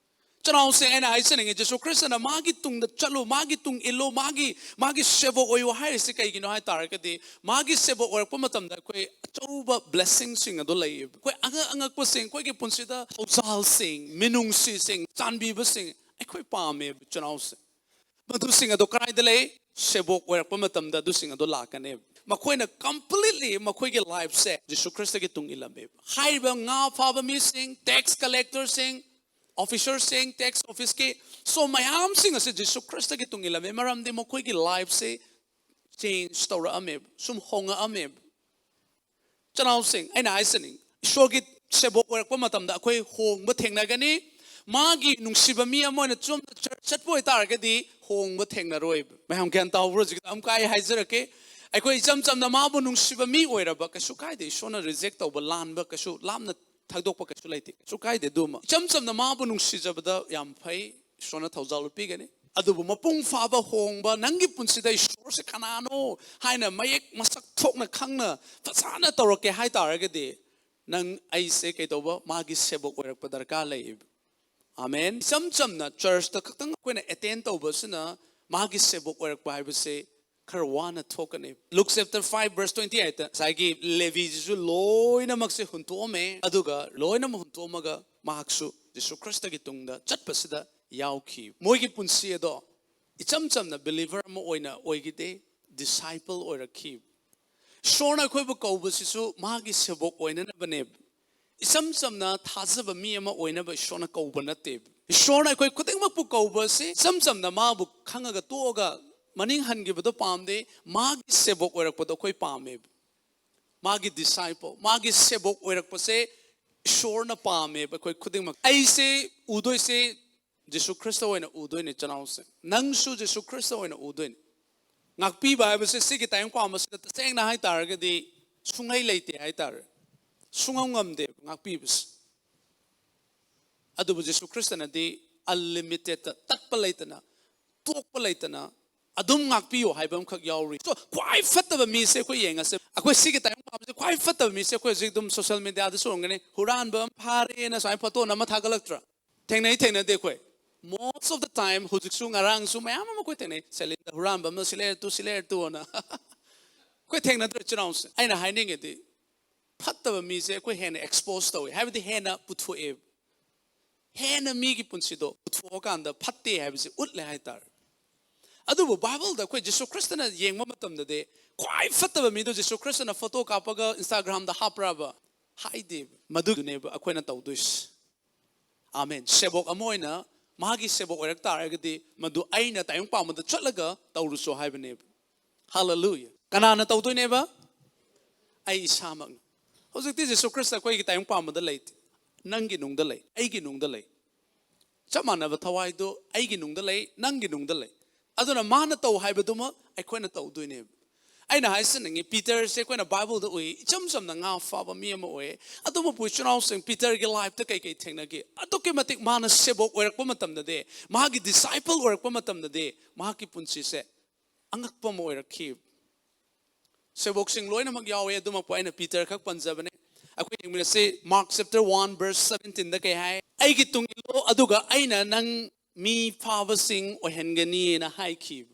ꯏꯆꯤꯟ ꯏꯅꯥꯎꯁꯦ, ꯑꯩꯅ ꯍꯥꯏꯖꯅꯤꯡꯉꯤ, ꯖꯤꯁꯨ ꯈ꯭ꯔꯤꯁꯇꯅ "ꯃꯥꯒꯤ ꯇꯨꯡꯗ ꯆꯠꯂꯨ, ꯃꯥꯒꯤ ꯇꯨꯡ ꯏꯜꯂꯨ, ꯃꯥꯒꯤ, ꯃꯥꯒꯤ ꯁꯦꯕꯣꯛ ꯑꯣꯏꯌꯨ" ꯍꯥꯏꯔꯤꯁꯦ ꯀꯩꯒꯤꯅꯣ ꯍꯥꯏ ꯇꯥꯔꯒꯗꯤ, ꯃꯥꯒꯤ ꯁꯦꯕꯣꯛ ꯑꯣꯏꯔꯛꯄ ꯃꯇꯝꯗ ꯑꯩꯈꯣꯏ ꯑꯆꯧꯕ blessingꯁꯤꯡ ꯑꯗꯣ ꯂꯩꯌꯦꯕ꯫ ꯑꯩꯈꯣꯏ ꯑꯉꯛ ꯑꯉꯛꯄꯁꯤꯡ, ꯑꯩꯈꯣꯏꯒꯤ ꯄꯨꯟꯁꯤꯗ ꯊꯧꯖꯥꯜꯁꯤꯡ, ꯃꯤꯅꯨꯡꯁꯤꯁꯤꯡ, ꯆꯥꯟꯕꯤꯕꯁꯤꯡ ꯑꯩꯈꯣꯏ ꯄꯥꯝꯃꯦꯕ, ꯏꯆꯤꯟ ꯏꯅꯥꯎꯁꯦ꯫ ꯃꯗꯨꯁꯤꯡ ꯑꯗꯣ ꯀꯗꯥꯏꯗ ꯂꯩ? ꯁꯦꯕꯣꯛ ꯑꯣꯏꯔꯛꯄ ꯃꯇꯝꯗ ꯑꯗꯨꯁꯤꯡ ꯑꯗꯣ ꯂꯥꯛꯀꯅꯦꯕ꯫ ꯃꯈꯣꯏꯅ completely ꯃꯈꯣꯏꯒꯤ lifeꯁꯦ ꯖꯤꯁꯨ ꯈ꯭ꯔꯤꯁꯇꯒꯤ ꯇꯨꯡ ꯏꯜꯂꯝꯃꯦꯕ꯫ ꯍꯥꯏꯔꯤꯕ ꯉꯥ ꯐꯥꯕ ꯃꯤꯁꯤꯡ, tax collectorꯁꯤꯡ, officerꯁꯤꯡ, tax officeꯀꯤ, so ꯃꯌꯥꯝꯁꯤꯡ ꯑꯁꯤ ꯖꯤꯁꯨ ꯈ꯭ꯔꯤꯁꯇꯒꯤ ꯇꯨꯡ ꯏꯜꯂꯝꯃꯦ, ꯃꯔꯝꯗꯤ ꯃꯈꯣꯏꯒꯤ lifeꯁꯦ change ꯇꯧꯔꯛꯑꯝꯃꯦꯕ, ꯁꯨꯝ ꯍꯣꯡꯉꯛꯑꯝꯃꯦꯕ꯫ ꯏꯆꯤꯟ ꯏꯅꯥꯎꯁꯤꯡ, ꯑꯩꯅ ꯍꯥꯏꯖꯅꯤꯡ, ꯏꯁꯣꯔꯒꯤ ꯁꯦꯕꯣꯛ ꯑꯣꯏꯔꯛꯄ ꯃꯇꯝꯗ ꯑꯩꯈꯣꯏ ꯍꯣꯡꯕ ꯊꯦꯡꯅꯒꯅꯤ꯫ ꯃꯥꯒꯤ ꯅꯨꯡꯁꯤꯕ ꯃꯤ ꯑꯃ ꯑꯣꯏꯅ ꯆꯨꯝꯅ church ꯆꯠꯄ ꯑꯣꯏꯇꯥꯔꯒꯗꯤ ꯍꯣꯡꯕ ꯊꯦꯡꯅꯔꯣꯏꯕ꯫ ꯃꯌꯥꯝ ꯒ꯭ꯌꯥꯟ ꯇꯥꯍꯧꯕ꯭ꯔꯣ? ꯍꯧꯖꯤꯛ ꯑꯃꯨꯛꯀ ꯑꯩ ꯍꯥꯏꯖꯔꯛꯀꯦ, ꯑꯩꯈꯣꯏ ꯏꯆꯝ ꯆꯝꯅ ꯃꯥꯕꯨ ꯅꯨꯡꯁꯤꯕ ꯃꯤ ꯑꯣꯏꯔꯕ ꯀꯩꯁꯨ ꯀꯥꯏꯗꯦ, ꯏꯁꯣꯔꯅ reject ꯇꯧꯕ, ꯂꯥꯟꯕ ꯀꯩꯁꯨ ꯂꯥꯞꯅ ꯊꯥꯗꯣꯛꯄ ꯀꯩꯁꯨ ꯂꯩꯇꯦ, ꯀꯩꯁꯨ ꯀꯥꯏꯗꯦ꯫ ꯑꯗꯨꯃ ꯏꯆꯝ ꯆꯝꯅ ꯃꯥꯕꯨ ꯅꯨꯡꯁꯤꯖꯕꯗ ꯌꯥꯝ ꯐꯩ, ꯏꯁꯣꯔꯅ ꯊꯧꯖꯥꯜ ꯄꯤꯒꯅꯤ꯫ ꯑꯗꯨꯕꯨ ꯃꯄꯨꯡ ꯐꯥꯕ ꯍꯣꯡꯕ, ꯅꯪꯒꯤ ꯄꯨꯟꯁꯤꯗ ꯏꯁꯣꯔꯁꯦ ꯀꯅꯥꯅꯣ ꯍꯥꯏꯅ ꯃꯌꯦꯛ ꯃꯁꯛ ꯊꯣꯛꯅ ꯈꯪꯅ ꯐꯖꯅ ꯇꯧꯔꯛꯀꯦ ꯍꯥꯏ ꯇꯥꯔꯒꯗꯤ, ꯅꯪ ꯑꯩꯁꯦ ꯀꯩꯗꯧꯕ? ꯃꯥꯒꯤ ꯁꯦꯕꯣꯛ ꯑꯣꯏꯔꯛꯄ ꯗꯔꯀꯥꯔ ꯂꯩꯌꯦꯕ꯫ ꯑꯥꯃꯦꯟ꯫ ꯏꯆꯝ ꯆꯝꯅ ꯆꯔꯆꯇ ꯈꯛꯇꯪ ꯑꯩꯈꯣꯏꯅ ꯑꯦꯇꯦꯟ ꯇꯧꯕꯁꯤꯅ ꯃꯥꯒꯤ ꯁꯦꯕꯣꯛ ꯑꯣꯏꯔꯛꯄ ꯍꯥꯏꯕꯁꯦ ꯈꯔ ꯋꯥꯅ ꯊꯣꯛꯀꯅꯤ꯫ Luke chapter five verse twenty eightꯇ ꯉꯁꯥꯏꯒꯤ ꯂꯦꯕꯤꯁꯤꯁꯨ ꯂꯣꯏꯅꯃꯛꯁꯦ ꯍꯨꯟꯇꯣꯛꯑꯝꯃꯦ, ꯑꯗꯨꯒ ꯂꯣꯏꯅꯃꯛ ꯍꯨꯟꯇꯣꯛꯑꯝꯃꯒ ꯃꯍꯥꯛꯁꯨ ꯖꯤꯁꯨ ꯈ꯭ꯔꯤꯁꯇꯒꯤ ꯇꯨꯡꯗ ꯆꯠꯄꯁꯤꯗ ꯌꯥꯎꯈꯤ꯫ ꯃꯣꯏꯒꯤ ꯄꯨꯟꯁꯤ ꯑꯗꯣ ꯏꯆꯝ ꯆꯝꯅ ꯕꯤꯂꯤꯚꯔ ꯑꯃ ꯑꯣꯏꯅ ꯑꯣꯏꯈꯤꯗꯦ, ꯗꯤꯁꯥꯏꯄꯜ ꯑꯣꯏꯔꯛꯈꯤ꯫ ꯏꯁꯣꯔꯅ ꯑꯩꯈꯣꯏꯕꯨ ꯀꯧꯕꯁꯤꯁꯨ ꯃꯥꯒꯤ ꯁꯦꯕꯣꯛ ꯑꯣꯏꯅꯅꯕꯅꯦꯕ꯫ ꯏꯆꯝ ꯆꯝꯅ ꯊꯥꯖꯕ ꯃꯤ ꯑꯃ ꯑꯣꯏꯅꯕ ꯏꯁꯣꯔꯅ ꯀꯧꯕ ꯅꯠꯇꯦꯕ꯫ ꯏꯁꯣꯔꯅ ꯑꯩꯈꯣꯏ ꯈꯨꯗꯤꯡꯃꯛꯄꯨ ꯀꯧꯕꯁꯤ ꯏꯆꯝ ꯆꯝꯅ ꯃꯥꯕꯨ ꯈꯪꯉꯒ ꯇꯣꯛꯑꯒ ꯃꯅꯤꯡ ꯍꯟꯈꯤꯕꯗꯣ ꯄꯥꯝꯗꯦ, ꯃꯥꯒꯤ ꯁꯦꯕꯣꯛ ꯑꯣꯏꯔꯛꯄꯗꯣ ꯑꯩꯈꯣꯏ ꯄꯥꯝꯃꯦꯕ꯫ ꯃꯥꯒꯤ ꯗꯤꯁꯥꯏꯄꯜ, ꯃꯥꯒꯤ ꯁꯦꯕꯣꯛ ꯑꯣꯏꯔꯛꯄꯁꯦ ꯏꯁꯣꯔꯅ ꯄꯥꯝꯃꯦꯕ꯫ ꯑꯩꯈꯣꯏ ꯈꯨꯗꯤꯡꯃꯛ, ꯑꯩꯁꯦ ꯎꯗꯣꯏꯁꯦ ꯖꯤꯁꯨ ꯈ꯭ꯔꯤꯁꯇ ꯑꯣꯏꯅ ꯎꯗꯣꯏꯅꯦ, ꯆꯤꯟꯅꯥꯎꯁꯦ꯫ ꯅꯪꯁꯨ ꯖꯤꯁꯨ ꯈ꯭ꯔꯤꯁꯇ ꯑꯣꯏꯅ ꯎꯗꯣꯏꯅꯦ꯫ ꯉꯥꯛꯄꯤꯕ ꯍꯥꯏꯕꯁꯦ ꯁꯤꯒꯤ ꯇꯥꯏꯕꯪ ꯄꯥꯟꯕꯁꯤꯗ ꯇꯁꯦꯡꯅ ꯍꯥꯏꯇꯥꯔꯒꯗꯤ ꯁꯨꯡꯂꯩ ꯂꯩꯇꯦ ꯍꯥꯏꯇꯥꯔꯦ꯫ ꯁꯨꯡꯉꯝ ꯉꯝꯗꯦ ꯉꯥꯛꯄꯤꯕꯁꯦ꯫ ꯑꯗꯨꯕꯨ ꯖꯤꯁꯨ ꯈ꯭ꯔꯤꯁꯇꯅꯗꯤ ꯑꯟꯂꯤꯃꯤꯇꯦꯠꯇ, ꯇꯠꯄ ꯂꯩꯇꯅ, ꯇꯣꯛꯄ ꯂꯩꯇꯅ ꯑꯗꯨꯝ ꯉꯥꯛꯄꯤꯌꯣ ꯍꯥꯏꯕ ꯑꯃꯈꯛ ꯌꯥꯎꯔꯤ꯫ So, ꯈ꯭ꯋꯥꯏ ꯐꯠꯇꯕ ꯃꯤꯁꯦ ꯑꯩꯈꯣꯏ ꯌꯦꯡꯉꯁꯦ꯫ ꯑꯩꯈꯣꯏ ꯁꯤꯒꯤ ꯇꯥꯏꯕꯪ ꯄꯥꯟꯕꯁꯦ ꯈ꯭ꯋꯥꯏ ꯐꯠꯇꯕ ꯃꯤꯁꯦ ꯑꯩꯈꯣꯏ ꯍꯧꯖꯤꯛ ꯑꯗꯨꯝ ꯁꯣꯁꯤꯌꯦꯜ ꯃꯦꯗꯤꯌꯥꯗꯁꯨ ꯎꯔꯝꯒꯅꯤ, ꯍꯨꯔꯥꯟꯕ ꯑꯃ ꯐꯥꯔꯦꯅ ꯁꯨꯃꯥꯏꯅ ꯐꯣꯇꯣ ꯅꯝꯃ ꯊꯥꯒꯠꯂꯛꯇ꯭ꯔꯥ? ꯊꯦꯡꯅꯩ, ꯊꯦꯡꯅꯗꯦ? ꯑꯩꯈꯣꯏ most of the time, ꯍꯧꯖꯤꯛꯁꯨ ꯉꯔꯥꯡꯁꯨ ꯃꯌꯥꯝ ꯑꯃ ꯑꯩꯈꯣꯏ ꯊꯦꯡꯅꯩ꯫ ꯁꯦꯂꯤꯟꯗ ꯍꯨꯔꯥꯟꯕ ꯑꯃꯅ ꯁꯤ ꯂꯩꯔꯦ ꯇꯨ, ꯁꯤ ꯂꯩꯔꯦ ꯇꯨ ꯑꯅ꯫ ꯑꯩꯈꯣꯏ ꯊꯦꯡꯅꯗ꯭ꯔꯦ, ꯆꯤꯟꯅꯥꯎꯁꯦ꯫ ꯑꯩꯅ ꯍꯥꯏꯅꯤꯡꯉꯤꯗꯤ ꯐꯠꯇꯕ ꯃꯤꯁꯦ ꯑꯩꯈꯣꯏ ꯍꯦꯟꯅ ꯑꯦꯛꯁꯄꯣꯖ ꯇꯧꯋꯦ, ꯍꯥꯏꯕꯗꯤ ꯍꯦꯟꯅ ꯄꯨꯊꯣꯛꯑꯦꯕ꯫ ꯍꯦꯟꯅ ꯃꯤꯒꯤ ꯄꯨꯟꯁꯤꯗꯣ ꯄꯨꯊꯣꯛꯑꯀꯥꯟꯗ ꯐꯠꯇꯦ ꯍꯥꯏꯕꯁꯦ ꯎꯠꯂꯦ ꯍꯥꯏꯇꯥꯔꯦ꯫ ꯑꯗꯨꯕꯨ ꯕꯥꯏꯕꯜꯗ ꯑꯩꯈꯣꯏ ꯖꯤꯁꯨ ꯈ꯭ꯔꯤꯁꯇꯅ ꯌꯦꯡꯕ ꯃꯇꯝꯗꯗꯤ ꯈ꯭ꯋꯥꯏ ꯐꯠꯇꯕ ꯃꯤꯗꯣ ꯖꯤꯁꯨ ꯈ꯭ꯔꯤꯁꯇꯅ ꯐꯣꯇꯣ ꯀꯥꯞꯄꯒ ꯏꯟꯁꯇꯥꯒ꯭ꯔꯥꯝꯗ ꯍꯥꯞꯄ꯭ꯔꯕ? ꯍꯥꯏꯗꯦꯕ꯫ ꯃꯗꯨꯗꯨꯅꯦꯕ ꯑꯩꯈꯣꯏꯅ ꯇꯧꯗꯣꯏꯁꯦ꯫ ꯑꯥꯃꯦꯟ꯫ ꯁꯦꯕꯣꯛ ꯑꯃ ꯑꯣꯏꯅ ꯃꯥꯒꯤ ꯁꯦꯕꯣꯛ ꯑꯣꯏꯔꯛ ꯇꯥꯔꯒꯗꯤ ꯃꯗꯨ ꯑꯩꯅ ꯇꯥꯏꯕꯪ ꯄꯥꯟꯕꯗ ꯆꯠꯂꯒ ꯇꯧꯔꯨꯆꯣ ꯍꯥꯏꯕꯅꯦꯕ꯫ ꯍꯥꯂꯦꯂꯨꯌꯥ꯫ ꯀꯅꯥꯅ ꯇꯧꯗꯣꯏꯅꯦꯕ? ꯑꯩ ꯏꯁꯥꯃꯛꯅ꯫ ꯍꯧꯖꯤꯛꯇꯤ ꯖꯤꯁꯨ ꯈ꯭ꯔꯤꯁꯇ ꯑꯩꯈꯣꯏꯒꯤ ꯇꯥꯏꯕꯪ ꯄꯥꯟꯕꯗ ꯂꯩꯇꯦ꯫ ꯅꯪꯒꯤ ꯅꯨꯡꯗ ꯂꯩ, ꯑꯩꯒꯤ ꯅꯨꯡꯗ ꯂꯩ꯫ ꯆꯞ ꯃꯥꯟꯅꯕ ꯊꯋꯥꯏꯗꯣ ꯑꯩꯒꯤ ꯅꯨꯡꯗ ꯂꯩ, ꯅꯪꯒꯤ ꯅꯨꯡꯗ ꯂꯩ꯫ ꯑꯗꯨꯅ ꯃꯥꯅ ꯇꯧ ꯍꯥꯏꯕꯗꯨꯃꯛ ꯑꯩꯈꯣꯏꯅ ꯇꯧꯗꯣꯏꯅꯦꯕ꯫ ꯑꯩꯅ ꯍꯥꯏꯖꯅꯤꯡꯉꯤ, ꯄꯤꯇꯔꯁꯦ ꯑꯩꯈꯣꯏꯅ ꯕꯥꯏꯕꯜꯗ ꯎꯏ, ꯏꯆꯝ ꯆꯝꯅ ꯉꯥ ꯐꯥꯕ ꯃꯤ ꯑꯃ ꯑꯣꯏ꯫ ꯑꯗꯨꯕꯨ ꯏꯆꯤꯟ ꯏꯅꯥꯎꯁꯤꯡ, ꯄꯤꯇꯔꯒꯤ ꯂꯥꯏꯐꯇ ꯀꯩ ꯀꯩ ꯊꯦꯡꯅꯈꯤ? ꯑꯗꯨꯛꯀꯤ ꯃꯇꯤꯛ ꯃꯥꯅ ꯁꯦꯕꯣꯛ ꯑꯣꯏꯔꯛꯄ ꯃꯇꯝꯗꯗꯤ, ꯃꯥꯒꯤ ꯗꯤꯁꯥꯏꯄꯜ ꯑꯣꯏꯔꯛꯄ ꯃꯇꯝꯗꯗꯤ, ꯃꯍꯥꯛꯀꯤ ꯄꯨꯟꯁꯤꯁꯦ ꯑꯉꯛꯄ ꯑꯃ ꯑꯣꯏꯔꯛꯈꯤ꯫ ꯁꯦꯕꯣꯛꯁꯤꯡ ꯂꯣꯏꯅꯃꯛ ꯌꯥꯎꯋꯦ, ꯑꯗꯨꯃꯛꯄꯨ ꯑꯩꯅ ꯄꯤꯇꯔ ꯈꯛ ꯄꯟꯖꯕꯅꯦ꯫ ꯑꯩꯈꯣꯏ ꯌꯦꯡꯃꯤꯟꯅꯁꯤ, Mark chapter one verse seventeenꯗ ꯀꯩ ꯍꯥꯏ? ꯑꯩꯒꯤ ꯇꯨꯡ ꯏꯜꯂꯣ, ꯑꯗꯨꯒ ꯑꯩꯅ ꯅꯪ ꯃꯤ ꯐꯥꯕꯁꯤꯡ ꯑꯣꯏꯍꯟꯒꯅꯤꯅ ꯍꯥꯏꯈꯤꯕ꯫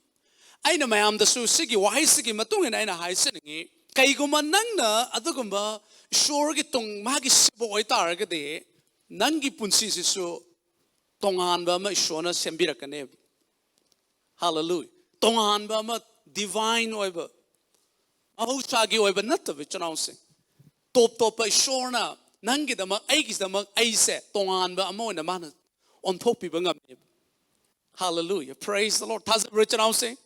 ꯑꯩꯅ ꯃꯌꯥꯝꯗꯁꯨ ꯁꯤꯒꯤ ꯋꯥꯍꯩꯁꯤꯒꯤ ꯃꯇꯨꯡ ꯏꯟꯅ ꯑꯩꯅ ꯍꯥꯏꯖꯅꯤꯡꯉꯤ, ꯀꯩꯒꯨꯝꯕ ꯅꯪꯅ ꯑꯗꯨꯒꯨꯝꯕ ꯏꯁꯣꯔꯒꯤ ꯇꯨꯡ, ꯃꯥꯒꯤ ꯁꯦꯕ ꯑꯣꯏꯇꯥꯔꯒꯗꯤ, ꯅꯪꯒꯤ ꯄꯨꯟꯁꯤꯁꯤꯁꯨ ꯇꯣꯉꯥꯟꯕ ꯑꯃ ꯏꯁꯣꯔꯅ ꯁꯦꯝꯕꯤꯔꯛꯀꯅꯦꯕ꯫ ꯍꯥꯂꯦꯂꯨꯌꯥ꯫ ꯇꯣꯉꯥꯟꯕ ꯑꯃ, divine ꯑꯣꯏꯕ, ꯃꯍꯧꯁꯥꯒꯤ ꯑꯣꯏꯕ ꯅꯠꯇꯕ, ꯏꯆꯤꯟ ꯏꯅꯥꯎꯁꯤꯡ, ꯇꯣꯞ ꯇꯣꯞꯄ ꯏꯁꯣꯔꯅ ꯅꯪꯒꯤꯗꯃꯛ, ꯑꯩꯒꯤꯗꯃꯛ, ꯑꯩꯁꯦ ꯇꯣꯉꯥꯟꯕ ꯑꯃ ꯑꯣꯏꯅ ꯃꯥꯅ ꯑꯣꯟꯊꯣꯛꯄꯤꯕ ꯉꯝꯃꯦꯕ꯫ Hallelujah, praise the Lord. ꯊꯥꯖꯕ꯭ꯔꯣ, ꯏꯆꯤꯟ ꯏꯅꯥꯎꯁꯤꯡ?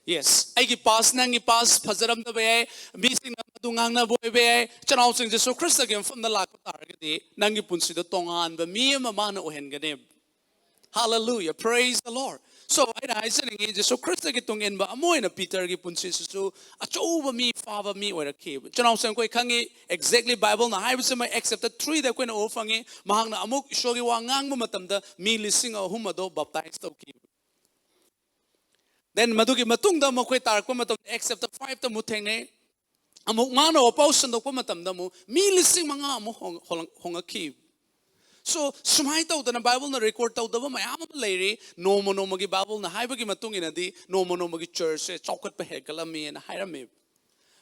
Yes, ꯑꯩꯒꯤ past, ꯅꯪꯒꯤ past ꯐꯖꯔꯝꯗꯕ ꯌꯥꯏ, ꯃꯤꯁꯤꯡꯅ ꯃꯗꯨ ꯉꯥꯡꯅꯕ ꯑꯣꯏꯕ ꯌꯥꯏ꯫ ꯏꯆꯤꯟ ꯏꯅꯥꯎꯁꯤꯡ, ꯖꯤꯁꯨ ꯈ꯭ꯔꯤꯁꯇꯒꯤ ꯃꯐꯝꯗ ꯂꯥꯛꯄ ꯇꯥꯔꯒꯗꯤ, ꯅꯪꯒꯤ ꯄꯨꯟꯁꯤꯗꯣ ꯇꯣꯉꯥꯟꯕ ꯃꯤ ꯑꯃ ꯃꯥꯅ ꯑꯣꯏꯍꯟꯒꯅꯦꯕ꯫ Hallelujah, praise the Lord. So, ꯑꯩꯅ ꯍꯥꯏꯖꯅꯤꯡꯉꯤ, ꯖꯤꯁꯨ ꯈ꯭ꯔꯤꯁꯇꯒꯤ ꯇꯨꯡ ꯏꯟꯕ ꯑꯃ ꯑꯣꯏꯅ ꯄꯤꯇꯔꯒꯤ ꯄꯨꯟꯁꯤꯁꯤꯁꯨ ꯑꯆꯧꯕ ꯃꯤ, ꯐꯥꯕ ꯃꯤ ꯑꯣꯏꯔꯛꯈꯤꯕ꯫ ꯏꯆꯤꯟ ꯏꯅꯥꯎꯁꯤꯡ, ꯑꯩꯈꯣꯏ ꯈꯪꯉꯤ, exactly Bible ꯅ ꯍꯥꯏꯕꯁꯤꯃ Acts chapter three ꯗ ꯑꯩꯈꯣꯏꯅ ꯎꯕ ꯐꯪꯉꯤ꯫ ꯃꯍꯥꯛꯅ ꯑꯃꯨꯛ ꯏꯁꯣꯔꯒꯤ ꯋꯥ ꯉꯥꯡꯕ ꯃꯇꯝꯗ ꯃꯤ ꯂꯤꯁꯤꯡ ꯑꯍꯨꯝ ꯑꯗꯣ baptize ꯇꯧꯈꯤꯕ꯫ Then ꯃꯗꯨꯒꯤ ꯃꯇꯨꯡꯗ ꯃꯈꯣꯏ ꯇꯥꯔꯛꯄ ꯃꯇꯝꯗ Acts chapter five ꯇ ꯑꯃꯨꯛ ꯊꯦꯡꯅꯩ꯫ ꯑꯃꯨꯛ ꯃꯥꯅ ꯋꯥꯄꯥꯎ ꯁꯟꯗꯣꯛꯄ ꯃꯇꯝꯗ ꯑꯃꯨꯛ ꯃꯤ ꯂꯤꯁꯤꯡ ꯃꯉꯥ ꯑꯃꯨꯛ ꯍꯣꯡ-, ꯍꯣꯡꯂꯛ-, ꯍꯣꯡꯉꯛꯈꯤ꯫ So, ꯁꯨꯃꯥꯏꯅ ꯇꯧꯗꯅ Bible ꯅ record ꯇꯧꯗꯕ ꯃꯌꯥꯝ ꯑꯃ ꯂꯩꯔꯤ꯫ ꯅꯣꯡꯃ ꯅꯣꯡꯃꯒꯤ, Bible ꯅ ꯍꯥꯏꯕꯒꯤ ꯃꯇꯨꯡ ꯏꯟꯅꯗꯤ, ꯅꯣꯡꯃ ꯅꯣꯡꯃꯒꯤ church ꯁꯦ ꯆꯥꯎꯈꯠꯄ ꯍꯦꯟꯒꯠꯂꯝꯃꯦꯅ ꯍꯥꯏꯔꯝꯃꯦ꯫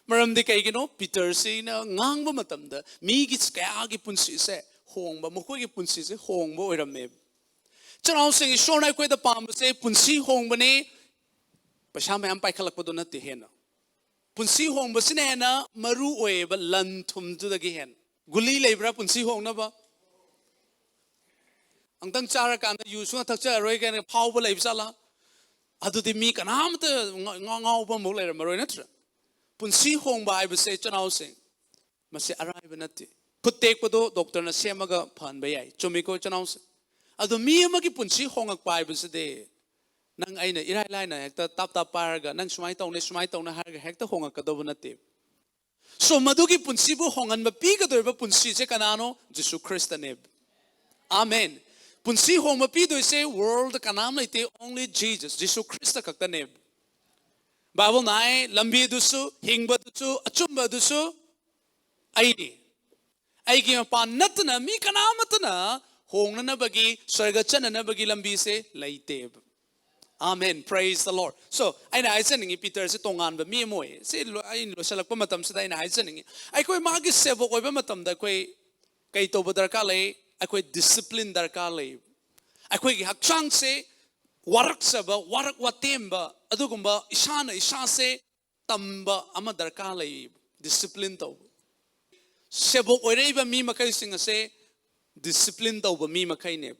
ꯃꯔꯝꯗꯤ ꯀꯩꯒꯤꯅꯣ? ꯄꯤꯇꯔꯁꯤꯅ ꯉꯥꯡꯕ ꯃꯇꯝꯗ ꯃꯤꯒꯤ ꯀꯌꯥꯒꯤ ꯄꯨꯟꯁꯤꯁꯦ ꯍꯣꯡꯕ, ꯃꯈꯣꯏꯒꯤ ꯄꯨꯟꯁꯤꯁꯦ ꯍꯣꯡꯕ ꯑꯣꯏꯔꯝꯃꯦ꯫ ꯏꯆꯤꯟ ꯏꯅꯥꯎꯁꯤꯡ, ꯏꯁꯣꯔꯅ ꯑꯩꯈꯣꯏꯗ ꯄꯥꯝꯕꯁꯦ ꯄꯨꯟꯁꯤ ꯍꯣꯡꯕꯅꯤ, ꯄꯩꯁꯥ ꯃꯌꯥꯝ ꯄꯥꯏꯈꯠꯂꯛꯄꯗꯣ ꯅꯠꯇꯦ꯫ ꯍꯦꯟꯅ ꯄꯨꯟꯁꯤ ꯍꯣꯡꯕꯁꯤꯅ ꯍꯦꯟꯅ ꯃꯔꯨ ꯑꯣꯏꯌꯦꯕ, ꯂꯟ ꯊꯨꯝꯗꯨꯗꯒꯤ ꯍꯦꯟꯅ꯫ ꯒꯨꯂꯤ ꯂꯩꯕ꯭ꯔꯥ ꯄꯨꯟꯁꯤ ꯍꯣꯡꯅꯕ? ꯑꯝꯇꯪ ꯆꯥꯔꯀꯥꯟꯗ ꯌꯨ ꯁꯨꯡꯊꯛ ꯊꯛꯆꯔꯔꯣꯏ ꯀꯥꯏꯅ ꯐꯥꯎꯕ ꯂꯩꯕ ꯖꯥꯠꯂꯥ? ꯑꯗꯨꯗꯤ ꯃꯤ ꯀꯅꯥꯝꯇ ꯉ-, ꯉ-, ꯉꯥꯎꯕ ꯑꯃꯐꯥꯎ ꯂꯩꯔꯝꯃꯔꯣꯏ, ꯅꯠꯇ꯭ꯔꯥ? ꯄꯨꯟꯁꯤ ꯍꯣꯡꯕ ꯍꯥꯏꯕꯁꯦ, ꯏꯆꯤꯟ ꯏꯅꯥꯎꯁꯤꯡ, ꯃꯁꯤ ꯑꯔꯥꯏꯕ ꯅꯠꯇꯦ꯫ ꯈꯨꯠ ꯇꯦꯛꯄꯗꯣ ꯗꯣꯛꯇꯔꯅ ꯁꯦꯝꯃꯒ ꯐꯍꯟꯕ ꯌꯥꯏ, ꯆꯨꯝꯃꯤꯀꯣ, ꯏꯆꯤꯟ ꯏꯅꯥꯎꯁꯤꯡ? ꯑꯗꯣ ꯃꯤ ꯑꯃꯒꯤ ꯄꯨꯟꯁꯤ ꯍꯣꯡꯉꯛꯄ ꯍꯥꯏꯕꯁꯤꯗꯤ, ꯅꯪ ꯑꯩꯅ ꯏꯔꯥꯏ ꯂꯥꯏꯅ ꯍꯦꯛꯇ ꯇꯥꯞ ꯇꯥꯞ ꯄꯥꯏꯔꯒ, "ꯅꯪ ꯁꯨꯃꯥꯏꯅ ꯇꯧꯅꯦ, ꯁꯨꯃꯥꯏꯅ ꯇꯧꯅꯦ" ꯍꯥꯏꯔꯒ ꯍꯦꯛꯇ ꯍꯣꯡꯉꯛꯀꯗꯧꯕ ꯅꯠꯇꯦ꯫ So, ꯃꯗꯨꯒꯤ ꯄꯨꯟꯁꯤꯕꯨ ꯍꯣꯡꯍꯟꯕ ꯄꯤꯒꯗꯧꯔꯤꯕ ꯄꯨꯟꯁꯤꯁꯦ ꯀꯅꯥꯅꯣ? ꯖꯤꯁꯨ ꯈ꯭ꯔꯤꯁꯇꯅꯦꯕ꯫ ꯑꯥꯃꯦꯟ꯫ ꯄꯨꯟꯁꯤ ꯍꯣꯡꯕ ꯄꯤꯗꯣꯏꯁꯦ world ꯗ ꯀꯅꯥꯝ ꯂꯩꯇꯦ, only Jesus, ꯖꯤꯁꯨ ꯈ꯭ꯔꯤꯁꯇ ꯈꯛꯇꯅꯦꯕ꯫ Bible ꯅ ꯍꯥꯏ, "ꯂꯝꯕꯤꯗꯨꯁꯨ, ꯍꯤꯡꯕꯗꯨꯁꯨ, ꯑꯆꯨꯝꯕꯗꯨꯁꯨ ꯑꯩꯅꯤ꯫ ꯑꯩꯒꯤ ꯃꯄꯥꯟ ꯅꯠꯇꯅ ꯃꯤ ꯀꯅꯥꯃꯠꯇꯅ ꯍꯣꯡꯅꯅꯕꯒꯤ, ꯁ꯭ꯋꯔꯒ ꯆꯠꯅꯅꯕꯒꯤ ꯂꯝꯕꯤꯁꯦ ꯂꯩꯇꯦꯕ꯫ Amen, praise the Lord. So ꯑꯩꯅ ꯍꯥꯏꯖꯅꯤꯡꯉꯤ, ꯄꯤꯇꯔꯁꯦ ꯇꯣꯉꯥꯟꯕ ꯃꯤ ꯑꯃ ꯑꯣꯏꯌꯦ꯫ ꯁꯤ ꯂꯣ-, ꯑꯩ ꯂꯣꯏꯁꯤꯜꯂꯛꯄ ꯃꯇꯝꯁꯤꯗ ꯑꯩꯅ ꯍꯥꯏꯖꯅꯤꯡꯉꯤ, ꯑꯩꯈꯣꯏ ꯃꯥꯒꯤ ꯁꯦꯕꯣꯛ ꯑꯣꯏꯕ ꯃꯇꯝꯗ ꯑꯩꯈꯣꯏ ꯀꯩ ꯇꯧꯕ ꯗꯔꯀꯥꯔ ꯂꯩ? ꯑꯩꯈꯣꯏ ꯗꯤꯁꯤꯄ꯭ꯂꯤꯟ ꯗꯔꯀꯥꯔ ꯂꯩ꯫ ꯑꯩꯈꯣꯏꯒꯤ ꯍꯛꯆꯥꯡꯁꯦ ꯋꯥꯔꯛꯆꯕ, ꯋꯥꯔꯛ ꯋꯥꯇꯦꯝꯕ, ꯑꯗꯨꯒꯨꯝꯕ ꯏꯁꯥꯅ ꯏꯁꯥꯁꯦ ꯇꯝꯕ ꯑꯃ ꯗꯔꯀꯥꯔ ꯂꯩ꯫ ꯗꯤꯁꯤꯄ꯭ꯂꯤꯟ ꯇꯧꯕ꯫ ꯁꯦꯕꯣꯛ ꯑꯣꯏꯔꯛꯏꯕ ꯃꯤ ꯃꯈꯩꯁꯤꯡ ꯑꯁꯦ ꯗꯤꯁꯤꯄ꯭ꯂꯤꯟ ꯇꯧꯕ ꯃꯤ ꯃꯈꯩꯅꯦꯕ꯫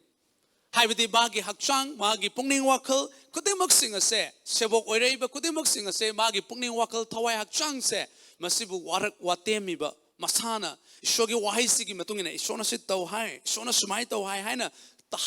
ꯍꯥꯏꯕꯗꯤ ꯃꯥꯒꯤ ꯍꯛꯆꯥꯡ, ꯃꯥꯒꯤ ꯄꯨꯛꯅꯤꯡ ꯋꯥꯈꯜ ꯈꯨꯗꯤꯡꯃꯛꯁꯤꯡ ꯑꯁꯦ, ꯁꯦꯕꯣꯛ ꯑꯣꯏꯔꯛꯏꯕ ꯈꯨꯗꯤꯡꯃꯛꯁꯤꯡ ꯑꯁꯦ, ꯃꯥꯒꯤ ꯄꯨꯛꯅꯤꯡ ꯋꯥꯈꯜ, ꯊꯋꯥꯏ ꯍꯛꯆꯥꯡꯁꯦ, ꯃꯁꯤꯕꯨ ꯋꯥꯔꯛ ꯋꯥꯇꯦꯝꯃꯤꯕ, ꯃꯁꯥꯅ ꯏꯁꯣꯔꯒꯤ ꯋꯥꯍꯩꯁꯤꯒꯤ ꯃꯇꯨꯡ ꯏꯟꯅ ꯏꯁꯣꯔꯅ ꯁꯤ ꯇꯧ ꯍꯥꯏ, ꯏꯁꯣꯔꯅ ꯁꯨꯃꯥꯏꯅ ꯇꯧ ꯍꯥꯏ ꯍꯥꯏꯅ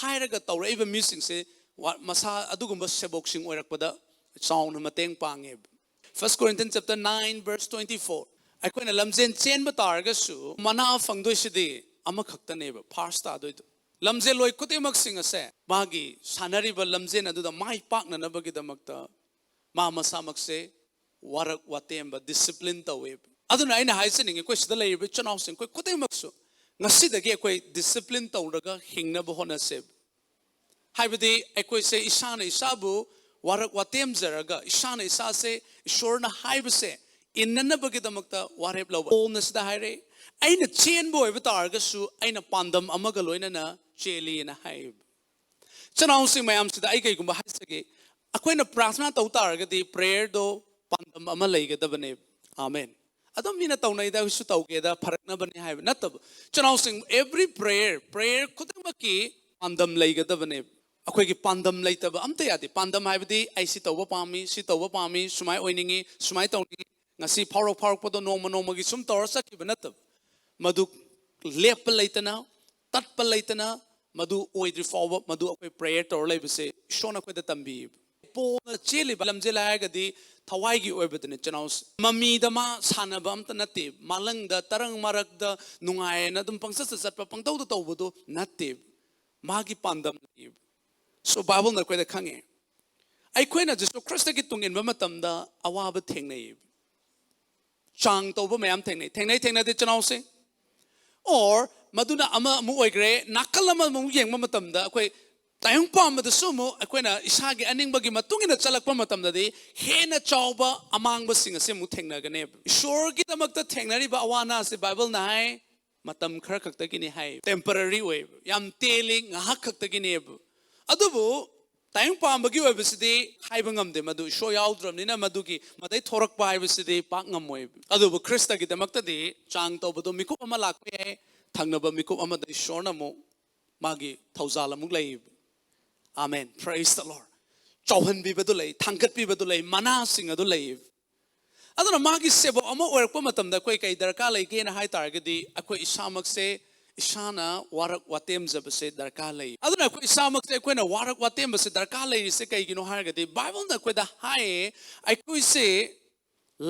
ꯍꯥꯏꯔꯒ ꯇꯧꯔꯛꯏꯕ ꯃꯤꯁꯤꯡꯁꯦ ꯋꯥ-, ꯃꯁꯥ ꯑꯗꯨꯒꯨꯝꯕ ꯁꯦꯕꯣꯛꯁꯤꯡ ꯑꯣꯏꯔꯛꯄꯗ ꯆꯥꯎꯅ ꯃꯇꯦꯡ ꯄꯥꯡꯉꯦꯕ꯫ First Corinthians chapter nine verse twenty-four꯫ ꯑꯩꯈꯣꯏꯅ ꯂꯝꯖꯦꯟ ꯆꯦꯟꯕ ꯇꯥꯔꯒꯁꯨ ꯃꯅꯥ ꯐꯪꯗꯣꯏꯁꯤꯗꯤ ꯑꯃꯈꯛꯇꯅꯦꯕ, ꯐꯥꯔꯁ ꯇꯥꯗꯣꯏꯗꯣ꯫ ꯂꯝꯖꯦꯜꯂꯣꯏ ꯈꯨꯗꯤꯡꯃꯛꯁꯤꯡ ꯑꯁꯦ ꯃꯥꯒꯤ ꯁꯥꯟꯅꯔꯤꯕ ꯂꯝꯖꯦꯟ ꯑꯗꯨꯗ ꯃꯥꯏ ꯄꯥꯛꯅꯅꯕꯒꯤꯗꯃꯛꯇ ꯃꯥ ꯃꯁꯥꯃꯛꯁꯦ ꯋꯥꯔꯛ ꯋꯥꯇꯦꯝꯕ, ꯗꯤꯁꯤꯄ꯭ꯂꯤꯟ ꯇꯧꯋꯦꯕ꯫ ꯑꯗꯨꯅ ꯑꯩꯅ ꯍꯥꯏꯖꯅꯤꯡꯉꯤ, ꯑꯩꯈꯣꯏ ꯁꯤꯗ ꯂꯩꯔꯤꯕ ꯏꯆꯤꯟ ꯏꯅꯥꯎꯁꯤꯡ, ꯑꯩꯈꯣꯏ ꯈꯨꯗꯤꯡꯃꯛꯁꯨ ꯉꯁꯤꯗꯒꯤ ꯑꯩꯈꯣꯏ ꯗꯤꯁꯤꯄ꯭ꯂꯤꯟ ꯇꯧꯔꯒ ꯍꯤꯡꯅꯕ ꯍꯣꯠꯅꯁꯦꯕ꯫ ꯍꯥꯏꯕꯗꯤ ꯑꯩꯈꯣꯏꯁꯦ ꯏꯁꯥꯅ ꯏꯁꯥꯕꯨ ꯋꯥꯔꯛ ꯋꯥꯇꯦꯝꯖꯔꯒ, ꯏꯁꯥꯅ ꯏꯁꯥꯁꯦ ꯏꯁꯣꯔꯅ ꯍꯥꯏꯕꯁꯦ ꯏꯟꯅꯅꯕꯒꯤꯗꯃꯛꯇ ꯋꯥꯔꯦꯞ ꯂꯧꯕ꯫ ꯄꯣꯜꯅ ꯁꯤꯗ ꯍꯥꯏꯔꯦ, "ꯑꯩꯅ ꯆꯦꯟꯕ ꯑꯣꯏꯕ ꯇꯥꯔꯒꯁꯨ ꯑꯩꯅ ꯄꯥꯟꯗꯝ ꯑꯃꯒ ꯂꯣꯏꯅꯅ ꯆꯦꯜꯂꯤꯅ" ꯍꯥꯏꯌꯦꯕ꯫ ꯏꯆꯤꯟ ꯏꯅꯥꯎꯁꯤꯡ ꯃꯌꯥꯝꯁꯤꯗ ꯑꯩ ꯀꯩꯒꯨꯝꯕ ꯍꯥꯏꯖꯒꯦ, ꯑꯩꯈꯣꯏꯅ ꯄ꯭ꯔꯥꯔꯊꯅꯥ ꯇꯧ ꯇꯥꯔꯒꯗꯤ ꯄ꯭ꯔꯦꯌꯔꯗꯣ ꯄꯥꯟꯗꯝ ꯑꯃ ꯂꯩꯒꯗꯕꯅꯦꯕ꯫ ꯑꯥꯃꯦꯟ꯫ ꯑꯗꯨꯝ ꯃꯤꯅ ꯇꯧꯅꯩꯗ, ꯑꯩꯁꯨ ꯇꯧꯒꯦꯗ, ꯐꯔꯛꯅꯕꯅꯦ ꯍꯥꯏꯕ ꯅꯠꯇꯕ꯫ ꯏꯆꯤꯟ ꯏꯅꯥꯎꯁꯤꯡ, every prayer, prayer ꯈꯨꯗꯤꯡꯃꯛꯀꯤ ꯄꯥꯟꯗꯝ ꯂꯩꯒꯗꯕꯅꯦꯕ꯫ ꯑꯩꯈꯣꯏꯒꯤ ꯄꯥꯟꯗꯝ ꯂꯩꯇꯕ ꯑꯝꯇ ꯌꯥꯗꯦ꯫ ꯄꯥꯟꯗꯝ ꯍꯥꯏꯕꯗꯤ ꯑꯩ ꯁꯤ ꯇꯧꯕ ꯄꯥꯝꯃꯤ, ꯁꯤ ꯇꯧꯕ ꯄꯥꯝꯃꯤ, ꯁꯨꯃꯥꯏ ꯑꯣꯏꯅꯤꯡꯉꯤ, ꯁꯨꯃꯥꯏ ꯇꯧꯅꯤꯡꯉꯤ, ꯉꯁꯤ ꯐꯥꯎꯔꯛ ꯐꯥꯎꯔꯛꯄꯗꯣ ꯅꯣꯡꯃ ꯅꯣꯡꯃꯒꯤ ꯁꯨꯝ ꯇꯧꯔ ꯆꯠꯈꯤꯕ ꯅꯠꯇꯕ꯫ ꯃꯗꯨ ꯂꯦꯞꯄ ꯂꯩꯇꯅ, ꯇꯠꯄ ꯂꯩꯇꯅ, ꯃꯗꯨ ꯑꯣꯏꯗ꯭ꯔꯤ ꯐꯥꯎꯕ ꯃꯗꯨ ꯑꯩꯈꯣꯏ ꯄ꯭ꯔꯦꯌꯔ ꯇꯧꯔ ꯂꯩꯕꯁꯦ ꯏꯁꯣꯔꯅ ꯑꯩꯈꯣꯏꯗ ꯇꯝꯕꯤꯌꯦꯕ꯫ ꯄꯣꯜꯅ ꯆꯦꯜꯂꯤꯕ ꯂꯝꯖꯦꯜ ꯍꯥꯏꯔꯒꯗꯤ ꯊꯋꯥꯏꯒꯤ ꯑꯣꯏꯕꯗꯨꯅꯦ, ꯏꯆꯤꯟ ꯏꯅꯥꯎꯁꯦ꯫ ꯃꯃꯤꯗ ꯃꯥ ꯁꯥꯟꯅꯕ ꯑꯝꯇ ꯅꯠꯇꯦ꯫ ꯃꯥꯂꯪꯗ, ꯇꯔꯪ ꯃꯔꯛꯇ ꯅꯨꯡꯉꯥꯏꯅ ꯑꯗꯨꯝ ꯄꯪꯆꯠꯇ ꯆꯠꯄ, ꯄꯪꯇꯧꯗ ꯇꯧꯕꯗꯣ ꯅꯠꯇꯦ꯫ ꯃꯥꯒꯤ ꯄꯥꯟꯗꯝ ꯂꯩꯌꯦꯕ꯫ So ꯕꯥꯏꯕꯜꯅ ꯑꯩꯈꯣꯏꯗ ꯈꯪꯉꯦ꯫ ꯑꯩꯈꯣꯏꯅ ꯖꯤꯁꯨ ꯈ꯭ꯔꯤꯁꯇꯒꯤ ꯇꯨꯡ ꯏꯟꯕ ꯃꯇꯝꯗ ꯑꯋꯥꯕ ꯊꯦꯡꯅꯩꯌꯦꯕ꯫ ꯆꯥꯡ ꯇꯧꯕ ꯃꯌꯥꯝ ꯊꯦꯡꯅꯩ꯫ ꯊꯦꯡꯅꯩ, ꯊꯦꯡꯅꯗꯦ, ꯏꯆꯤꯟ ꯏꯅꯥꯎꯁꯦ? Or ꯃꯗꯨꯅ ꯑꯃ ꯑꯃꯨꯛ ꯑꯣꯏꯈ꯭ꯔꯦ, ꯅꯥꯀꯜ ꯑꯃ ꯑꯃꯨꯛ ꯌꯦꯡꯕ ꯃꯇꯝꯗ ꯑꯩꯈꯣꯏ ꯇꯥꯏꯌꯣꯟ ꯄꯥꯝꯕꯗꯁꯨ ꯑꯃꯨꯛ ꯑꯩꯈꯣꯏꯅ ꯏꯁꯥꯒꯤ ꯑꯅꯤꯡꯕꯒꯤ ꯃꯇꯨꯡ ꯏꯟꯅ ꯆꯠꯂꯛꯄ ꯃꯇꯝꯗꯗꯤ ꯍꯦꯟꯅ ꯆꯥꯎꯕ ꯑꯃꯥꯡꯕꯁꯤꯡ ꯑꯁꯤ ꯑꯃꯨꯛ ꯊꯦꯡꯅꯒꯅꯦꯕ꯫ ꯏꯁꯣꯔꯒꯤꯗꯃꯛꯇ ꯊꯦꯡꯅꯔꯤꯕ ꯑꯋꯥ ꯑꯅꯥꯁꯦ ꯕꯥꯏꯕꯜꯅ ꯍꯥꯏ ꯃꯇꯝ ꯈꯔ ꯈꯛꯇꯒꯤꯅꯤ ꯍꯥꯏ, temporary ꯑꯣꯏꯕ, ꯌꯥꯝ ꯇꯦꯜꯂꯤ, ꯉꯥꯏꯍꯥꯛ ꯈꯛꯇꯒꯤꯅꯦꯕ꯫ ꯑꯗꯨꯕꯨ ꯇꯥꯏꯌꯣꯟ ꯄꯥꯝꯕꯒꯤ ꯑꯣꯏꯕꯁꯤꯗꯤ ꯍꯥꯏꯕ ꯉꯝꯗꯦ, ꯃꯗꯨ ꯏꯁꯣꯔ ꯌꯥꯎꯗ꯭ꯔꯕꯅꯤꯅ ꯃꯗꯨꯒꯤ ꯃꯗꯩ ꯊꯣꯔꯛꯄ ꯍꯥꯏꯕꯁꯤꯗꯤ ꯄꯥꯛ ꯉꯝꯃꯣꯏꯕ꯫ ꯑꯗꯨꯕꯨ ꯈ꯭ꯔꯤꯁꯇꯒꯤꯗꯃꯛꯇꯗꯤ ꯆꯥꯡ ꯇꯧꯕꯗꯣ ꯃꯤꯀꯨꯞ ꯑꯃ ꯂꯥꯛꯄ ꯌꯥꯏ, ꯊꯪꯅꯕ ꯃꯤꯀꯨꯞ ꯑꯃꯗ ꯏꯁꯣꯔꯅ ꯑꯃꯨꯛ ꯃꯥꯒꯤ ꯊꯧꯖꯥꯜ ꯑꯃꯨꯛ ꯂꯩꯌꯦꯕ꯫ Amen, praise the Lord. ꯆꯥꯎꯍꯟꯕꯤꯕꯗꯨ ꯂꯩ, ꯊꯥꯡꯒꯠꯄꯤꯕꯗꯨ ꯂꯩ, ꯃꯅꯥꯁꯤꯡ ꯑꯗꯨ ꯂꯩꯌꯦꯕ꯫ ꯑꯗꯨꯅ ꯃꯥꯒꯤ ꯁꯦꯕꯣꯛ ꯑꯃ ꯑꯣꯏꯔꯛꯄ ꯃꯇꯝꯗ ꯑꯩꯈꯣꯏ ꯀꯩ ꯗꯔꯀꯥꯔ ꯂꯩꯒꯦꯅ ꯍꯥꯏ ꯇꯥꯔꯒꯗꯤ ꯑꯩꯈꯣꯏ ꯏꯁꯥꯃꯛꯁꯦ, ꯏꯁꯥꯅ ꯋꯥꯔꯛ ꯋꯥꯇꯦꯝꯖꯕꯁꯦ ꯗꯔꯀꯥꯔ ꯂꯩ꯫ ꯑꯗꯨꯅ ꯑꯩꯈꯣꯏ ꯏꯁꯥꯃꯛꯁꯦ ꯑꯩꯈꯣꯏꯅ ꯋꯥꯔꯛ ꯋꯥꯇꯦꯝꯕꯁꯦ ꯗꯔꯀꯥꯔ ꯂꯩꯔꯤꯁꯦ ꯀꯩꯒꯤꯅꯣ ꯍꯥꯏꯔꯒꯗꯤ ꯕꯥꯏꯕꯜꯅ ꯑꯩꯈꯣꯏꯗ ꯍꯥꯏꯌꯦ, ꯑꯩꯈꯣꯏꯁꯦ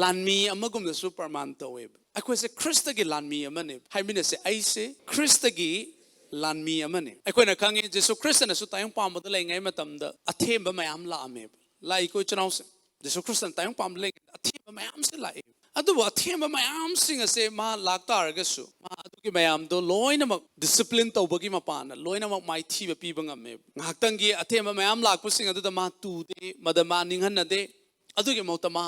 ꯂꯥꯟꯃꯤ ꯑꯃꯒꯨꯝꯅꯁꯨ ꯄ꯭ꯔꯃꯥꯟ ꯇꯧꯋꯦꯕ꯫ ꯑꯩꯈꯣꯏꯁꯦ ꯈ꯭ꯔꯤꯁꯇꯒꯤ ꯂꯥꯟꯃꯤ ꯑꯃꯅꯦ꯫ ꯍꯥꯏꯃꯤꯟꯅꯁꯦ, ꯑꯩꯁꯦ ꯈ꯭ꯔꯤꯁꯇꯒꯤ ꯂꯥꯟꯃꯤ ꯑꯃꯅꯦ꯫ ꯑꯩꯈꯣꯏꯅ ꯈꯪꯉꯤ, ꯖꯤꯁꯨ ꯈ꯭ꯔꯤꯁꯇꯅꯁꯨ ꯇꯥꯏꯌꯣꯟ ꯄꯥꯝꯕꯗ ꯂꯩꯉꯩ ꯃꯇꯝꯗ ꯑꯊꯦꯝꯕ ꯃꯌꯥꯝ ꯂꯥꯛꯑꯝꯃꯦꯕ꯫ ꯂꯥꯛꯏꯀꯣ, ꯏꯆꯤꯟ ꯏꯅꯥꯎꯁꯦ? ꯖꯤꯁꯨ ꯈ꯭ꯔꯤꯁꯇꯅ ꯇꯥꯏꯌꯣꯟ ꯄꯥꯝꯕꯗ ꯂꯩꯉꯩꯗ ꯑꯊꯦꯝꯕ ꯃꯌꯥꯝꯁꯦ ꯂꯥꯛꯑꯦ꯫ ꯑꯗꯨꯕꯨ ꯑꯊꯦꯝꯕ ꯃꯌꯥꯝꯁꯤꯡ ꯑꯁꯦ ꯃꯥ ꯂꯥꯛꯇꯥꯔꯒꯁꯨ ꯃꯥ ꯑꯗꯨꯒꯤ ꯃꯌꯥꯝꯗꯣ ꯂꯣꯏꯅꯃꯛ ꯗꯤꯁꯤꯄ꯭ꯂꯤꯟ ꯇꯧꯕꯒꯤ ꯃꯄꯥꯟꯅ ꯂꯣꯏꯅꯃꯛ ꯃꯥꯏꯊꯤꯕ ꯄꯤꯕ ꯉꯝꯃꯦꯕ꯫ ꯉꯥꯏꯍꯥꯛꯇꯪꯒꯤ ꯑꯊꯦꯝꯕ ꯃꯌꯥꯝ ꯂꯥꯛꯄꯁꯤꯡ ꯑꯗꯨꯗ ꯃꯥ ꯇꯨꯗꯦ, ꯃꯗ ꯃꯥ ꯅꯤꯡꯍꯟꯅꯗꯦ꯫ ꯑꯗꯨꯒꯤ ꯃꯍꯨꯠꯇ ꯃꯥ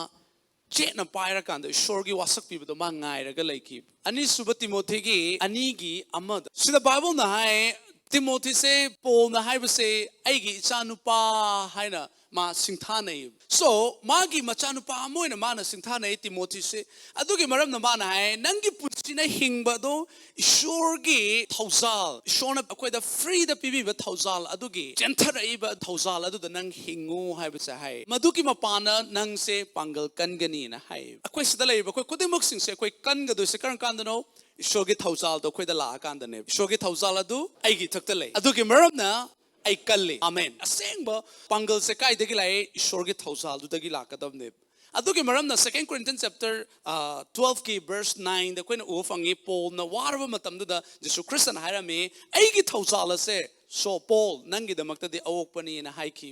ꯆꯦꯠꯅ ꯄꯥꯏꯔꯀꯥꯟꯗ ꯏꯁꯣꯔꯒꯤ ꯋꯥꯁꯛ ꯄꯤꯕꯗꯣ ꯃꯥ ꯉꯥꯏꯔꯒ ꯂꯩꯈꯤꯕ꯫ ꯑꯅꯤꯁꯨꯕ ꯇꯤꯃꯣꯊꯤꯒꯤ ꯑꯅꯤꯒꯤ ꯑꯃꯗ ꯁꯤꯗ ꯕꯥꯏꯕꯜꯅ ꯍꯥꯏ, ꯇꯤꯃꯣꯊꯤꯁꯦ ꯄꯣꯜꯅ ꯍꯥꯏꯕꯁꯦ ꯑꯩꯒꯤ ꯏꯆꯥꯅꯨꯄꯥ ꯍꯥꯏꯅ ꯃꯥ ꯁꯤꯡꯊꯥꯅꯩ꯫ So ꯃꯥꯒꯤ ꯃꯆꯥꯅꯨꯄꯥ ꯑꯃ ꯑꯣꯏꯅ ꯃꯥꯅ ꯁꯤꯡꯊꯥꯅꯩ ꯇꯤꯃꯣꯊꯤꯁꯦ꯫ ꯑꯗꯨꯒꯤ ꯃꯔꯝꯅ ꯃꯥꯅ ꯍꯥꯏ, ꯅꯪꯒꯤ ꯄꯨꯟꯁꯤꯅ ꯍꯤꯡꯕꯗꯣ ꯏꯁꯣꯔꯒꯤ ꯊꯧꯖꯥꯜ, ꯏꯁꯣꯔꯅ ꯑꯩꯈꯣꯏꯗ ꯐ꯭ꯔꯤꯗ ꯄꯤꯕꯤꯕ ꯊꯧꯖꯥꯜ ꯑꯗꯨꯒꯤ ꯆꯦꯟꯊꯔꯛꯏꯕ ꯊꯧꯖꯥꯜ ꯑꯗꯨꯗ ꯅꯪ ꯍꯤꯡꯉꯨ ꯍꯥꯏꯕꯁꯦ ꯍꯥꯏ꯫ ꯃꯗꯨꯒꯤ ꯃꯄꯥꯟꯅ ꯅꯪꯁꯦ ꯄꯥꯡꯒꯜ ꯀꯟꯒꯅꯤꯅ ꯍꯥꯏ꯫ ꯑꯩꯈꯣꯏ ꯁꯤꯗ ꯂꯩꯔꯤꯕ ꯑꯩꯈꯣꯏ ꯈꯨꯗꯤꯡꯃꯛꯁꯤꯡꯁꯦ ꯑꯩꯈꯣꯏ ꯀꯟꯒꯗꯣꯏꯁꯦ ꯀꯔꯝ ꯀꯥꯟꯗꯅꯣ? ꯏꯁꯣꯔꯒꯤ ꯊꯧꯖꯥꯜꯗꯣ ꯑꯩꯈꯣꯏꯗ ꯂꯥꯛꯑꯀꯥꯟꯗꯅꯦꯕ꯫ ꯏꯁꯣꯔꯒꯤ ꯊꯧꯖꯥꯜ ꯑꯗꯨ ꯑꯩꯒꯤ ꯏꯊꯛꯇ ꯂꯩ, ꯑꯗꯨꯒꯤ ꯃꯔꯝꯅ ꯑꯩ ꯀꯜꯂꯤ꯫ ꯑꯃꯦꯟ꯫ ꯑꯁꯦꯡꯕ ꯄꯥꯡꯒꯜꯁꯦ ꯀꯥꯏꯗꯒꯤ ꯂꯥꯛꯑꯦ? ꯏꯁꯣꯔꯒꯤ ꯊꯧꯖꯥꯜꯗꯨꯗꯒꯤ ꯂꯥꯛꯀꯗꯕꯅꯦꯕ꯫ ꯑꯗꯨꯒꯤ ꯃꯔꯝꯅ Second Corinthians chapter twelveꯀꯤ verse nineꯗ ꯑꯩꯈꯣꯏꯅ ꯎꯕ ꯐꯪꯉꯤ, ꯄꯣꯜꯅ ꯋꯥꯔꯕ ꯃꯇꯝꯗꯨꯗ ꯖꯤꯁꯨ ꯈ꯭ꯔꯤꯁꯇꯅ ꯍꯥꯏꯔꯝꯃꯤ, ꯑꯩꯒꯤ ꯊꯧꯖꯥꯜ ꯑꯁꯦ, so ꯄꯣꯜ, ꯅꯪꯒꯤꯗꯃꯛꯇꯗꯤ ꯑꯑꯣꯛꯄꯅꯤꯅ ꯍꯥꯏꯈꯤ꯫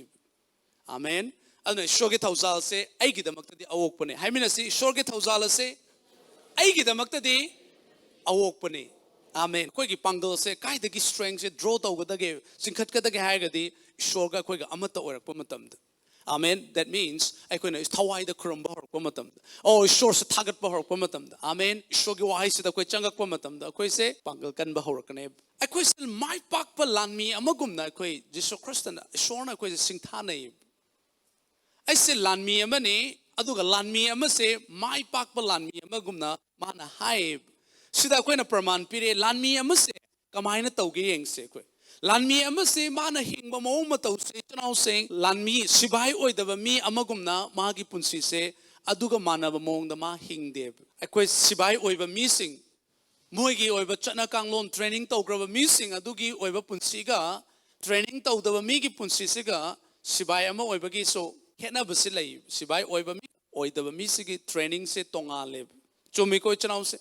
ꯑꯃꯦꯟ꯫ ꯑꯗꯨꯅ ꯏꯁꯣꯔꯒꯤ ꯊꯧꯖꯥꯜꯁꯦ ꯑꯩꯒꯤꯗꯃꯛꯇꯗꯤ ꯑꯑꯣꯛꯄꯅꯦ꯫ ꯍꯥꯏꯃꯤꯟꯅꯁꯤ, ꯏꯁꯣꯔꯒꯤ ꯊꯧꯖꯥꯜ ꯑꯁꯦ ꯑꯩꯒꯤꯗꯃꯛꯇꯗꯤ ꯑꯑꯣꯛꯄꯅꯦ꯫ ꯑꯥꯃꯦꯟ꯫ ꯑꯩꯈꯣꯏꯒꯤ ꯄꯥꯡꯒꯜꯁꯦ ꯀꯥꯏꯗꯒꯤ strengthꯁꯦ draw ꯇꯧꯒꯗꯒꯦ, ꯆꯤꯡꯈꯠꯀꯗꯒꯦ ꯍꯥꯏꯔꯒꯗꯤ, ꯏꯁꯣꯔꯒ ꯑꯩꯈꯣꯏꯒ ꯑꯃꯠꯇ ꯑꯣꯏꯔꯛꯄ ꯃꯇꯝꯗ꯫ ꯑꯥꯃꯦꯟ꯫ That means ꯑꯩꯈꯣꯏꯅ ꯊꯋꯥꯏꯗ ꯈꯨꯔꯨꯝꯕ ꯍꯧꯔꯛꯄ ꯃꯇꯝꯗ, ꯑꯣ, ꯏꯁꯣꯔꯁꯦ ꯊꯥꯒꯠꯄ ꯍꯧꯔꯛꯄ ꯃꯇꯝꯗ, ꯑꯥꯃꯦꯟ, ꯏꯁꯣꯔꯒꯤ ꯋꯥꯍꯩꯁꯤꯗ ꯑꯩꯈꯣꯏ ꯆꯪꯉꯛꯄ ꯃꯇꯝꯗ, ꯑꯩꯈꯣꯏꯁꯦ ꯄꯥꯡꯒꯜ ꯀꯟꯕ ꯍꯧꯔꯛꯀꯅꯦꯕ꯫ ꯑꯩꯈꯣꯏꯁꯦ ꯃꯥꯏ ꯄꯥꯛꯄ ꯂꯥꯟꯃꯤ ꯑꯃꯒꯨꯝꯅ, ꯑꯩꯈꯣꯏ ꯖꯤꯁꯨ ꯈ꯭ꯔꯤꯁꯇꯅ, ꯏꯁꯣꯔꯅ ꯑꯩꯈꯣꯏꯁꯦ ꯁꯤꯡꯊꯥꯅꯩꯌꯦꯕ꯫ ꯑꯩꯁꯦ ꯂꯥꯟꯃꯤ ꯑꯃꯅꯤ, ꯑꯗꯨꯒ ꯂꯥꯟꯃꯤ ꯑꯃꯁꯦ ꯃꯥꯏ ꯄꯥꯛꯄ ꯂꯥꯟꯃꯤ ꯑꯃꯒꯨꯝꯅ ꯃꯥꯅ ꯍꯥꯏꯌꯦꯕ꯫ ꯁꯤꯗ ꯑꯩꯈꯣꯏꯅ ꯄ꯭ꯔꯃꯥꯟ ꯄꯤꯔꯦ, ꯂꯥꯟꯃꯤ ꯑꯃꯁꯦ ꯀꯃꯥꯏꯅ ꯇꯧꯒꯦ ꯌꯦꯡꯁꯦ꯫ ꯑꯩꯈꯣꯏ ꯂꯥꯟꯃꯤ ꯑꯃꯁꯦ ꯃꯥꯅ ꯍꯤꯡꯕ ꯃꯑꯣꯡ ꯃꯇꯧꯁꯦ, ꯏꯆꯤꯟ ꯏꯅꯥꯎꯁꯤꯡ, ꯂꯥꯟꯃꯤ, ꯁꯤꯐꯥꯏ ꯑꯣꯏꯗꯕ ꯃꯤ ꯑꯃꯒꯨꯝꯅ ꯃꯥꯒꯤ ꯄꯨꯟꯁꯤꯁꯦ ꯑꯗꯨꯒ ꯃꯥꯟꯅꯕ ꯃꯑꯣꯡꯗ ꯃꯥ ꯍꯤꯡꯗꯦꯕ꯫ ꯑꯩꯈꯣꯏ ꯁꯤꯐꯥꯏ ꯑꯣꯏꯕ ꯃꯤꯁꯤꯡ, ꯃꯣꯏꯒꯤ ꯑꯣꯏꯕ ꯆꯠꯅ ꯀꯥꯡꯂꯣꯟ, training ꯇꯧꯈ꯭ꯔꯕ ꯃꯤꯁꯤꯡ ꯑꯗꯨꯒꯤ ꯑꯣꯏꯕ ꯄꯨꯟꯁꯤꯒ training ꯇꯧꯗꯕ ꯃꯤꯒꯤ ꯄꯨꯟꯁꯤꯁꯤꯒ ꯁꯤꯐꯥꯏ ꯑꯃ ꯑꯣꯏꯕꯒꯤꯁꯨ ꯈꯦꯠꯅꯕꯁꯤ ꯂꯩ꯫ ꯁꯤꯐꯥꯏ ꯑꯣꯏꯕ ꯃꯤ, ꯑꯣꯏꯗꯕ ꯃꯤꯁꯤꯒꯤ trainingꯁꯦ ꯇꯣꯉꯥꯜꯂꯦꯕ꯫ ꯆꯨꯝꯃꯤꯀꯣ, ꯏꯆꯤꯟ ꯏꯅꯥꯎꯁꯦ?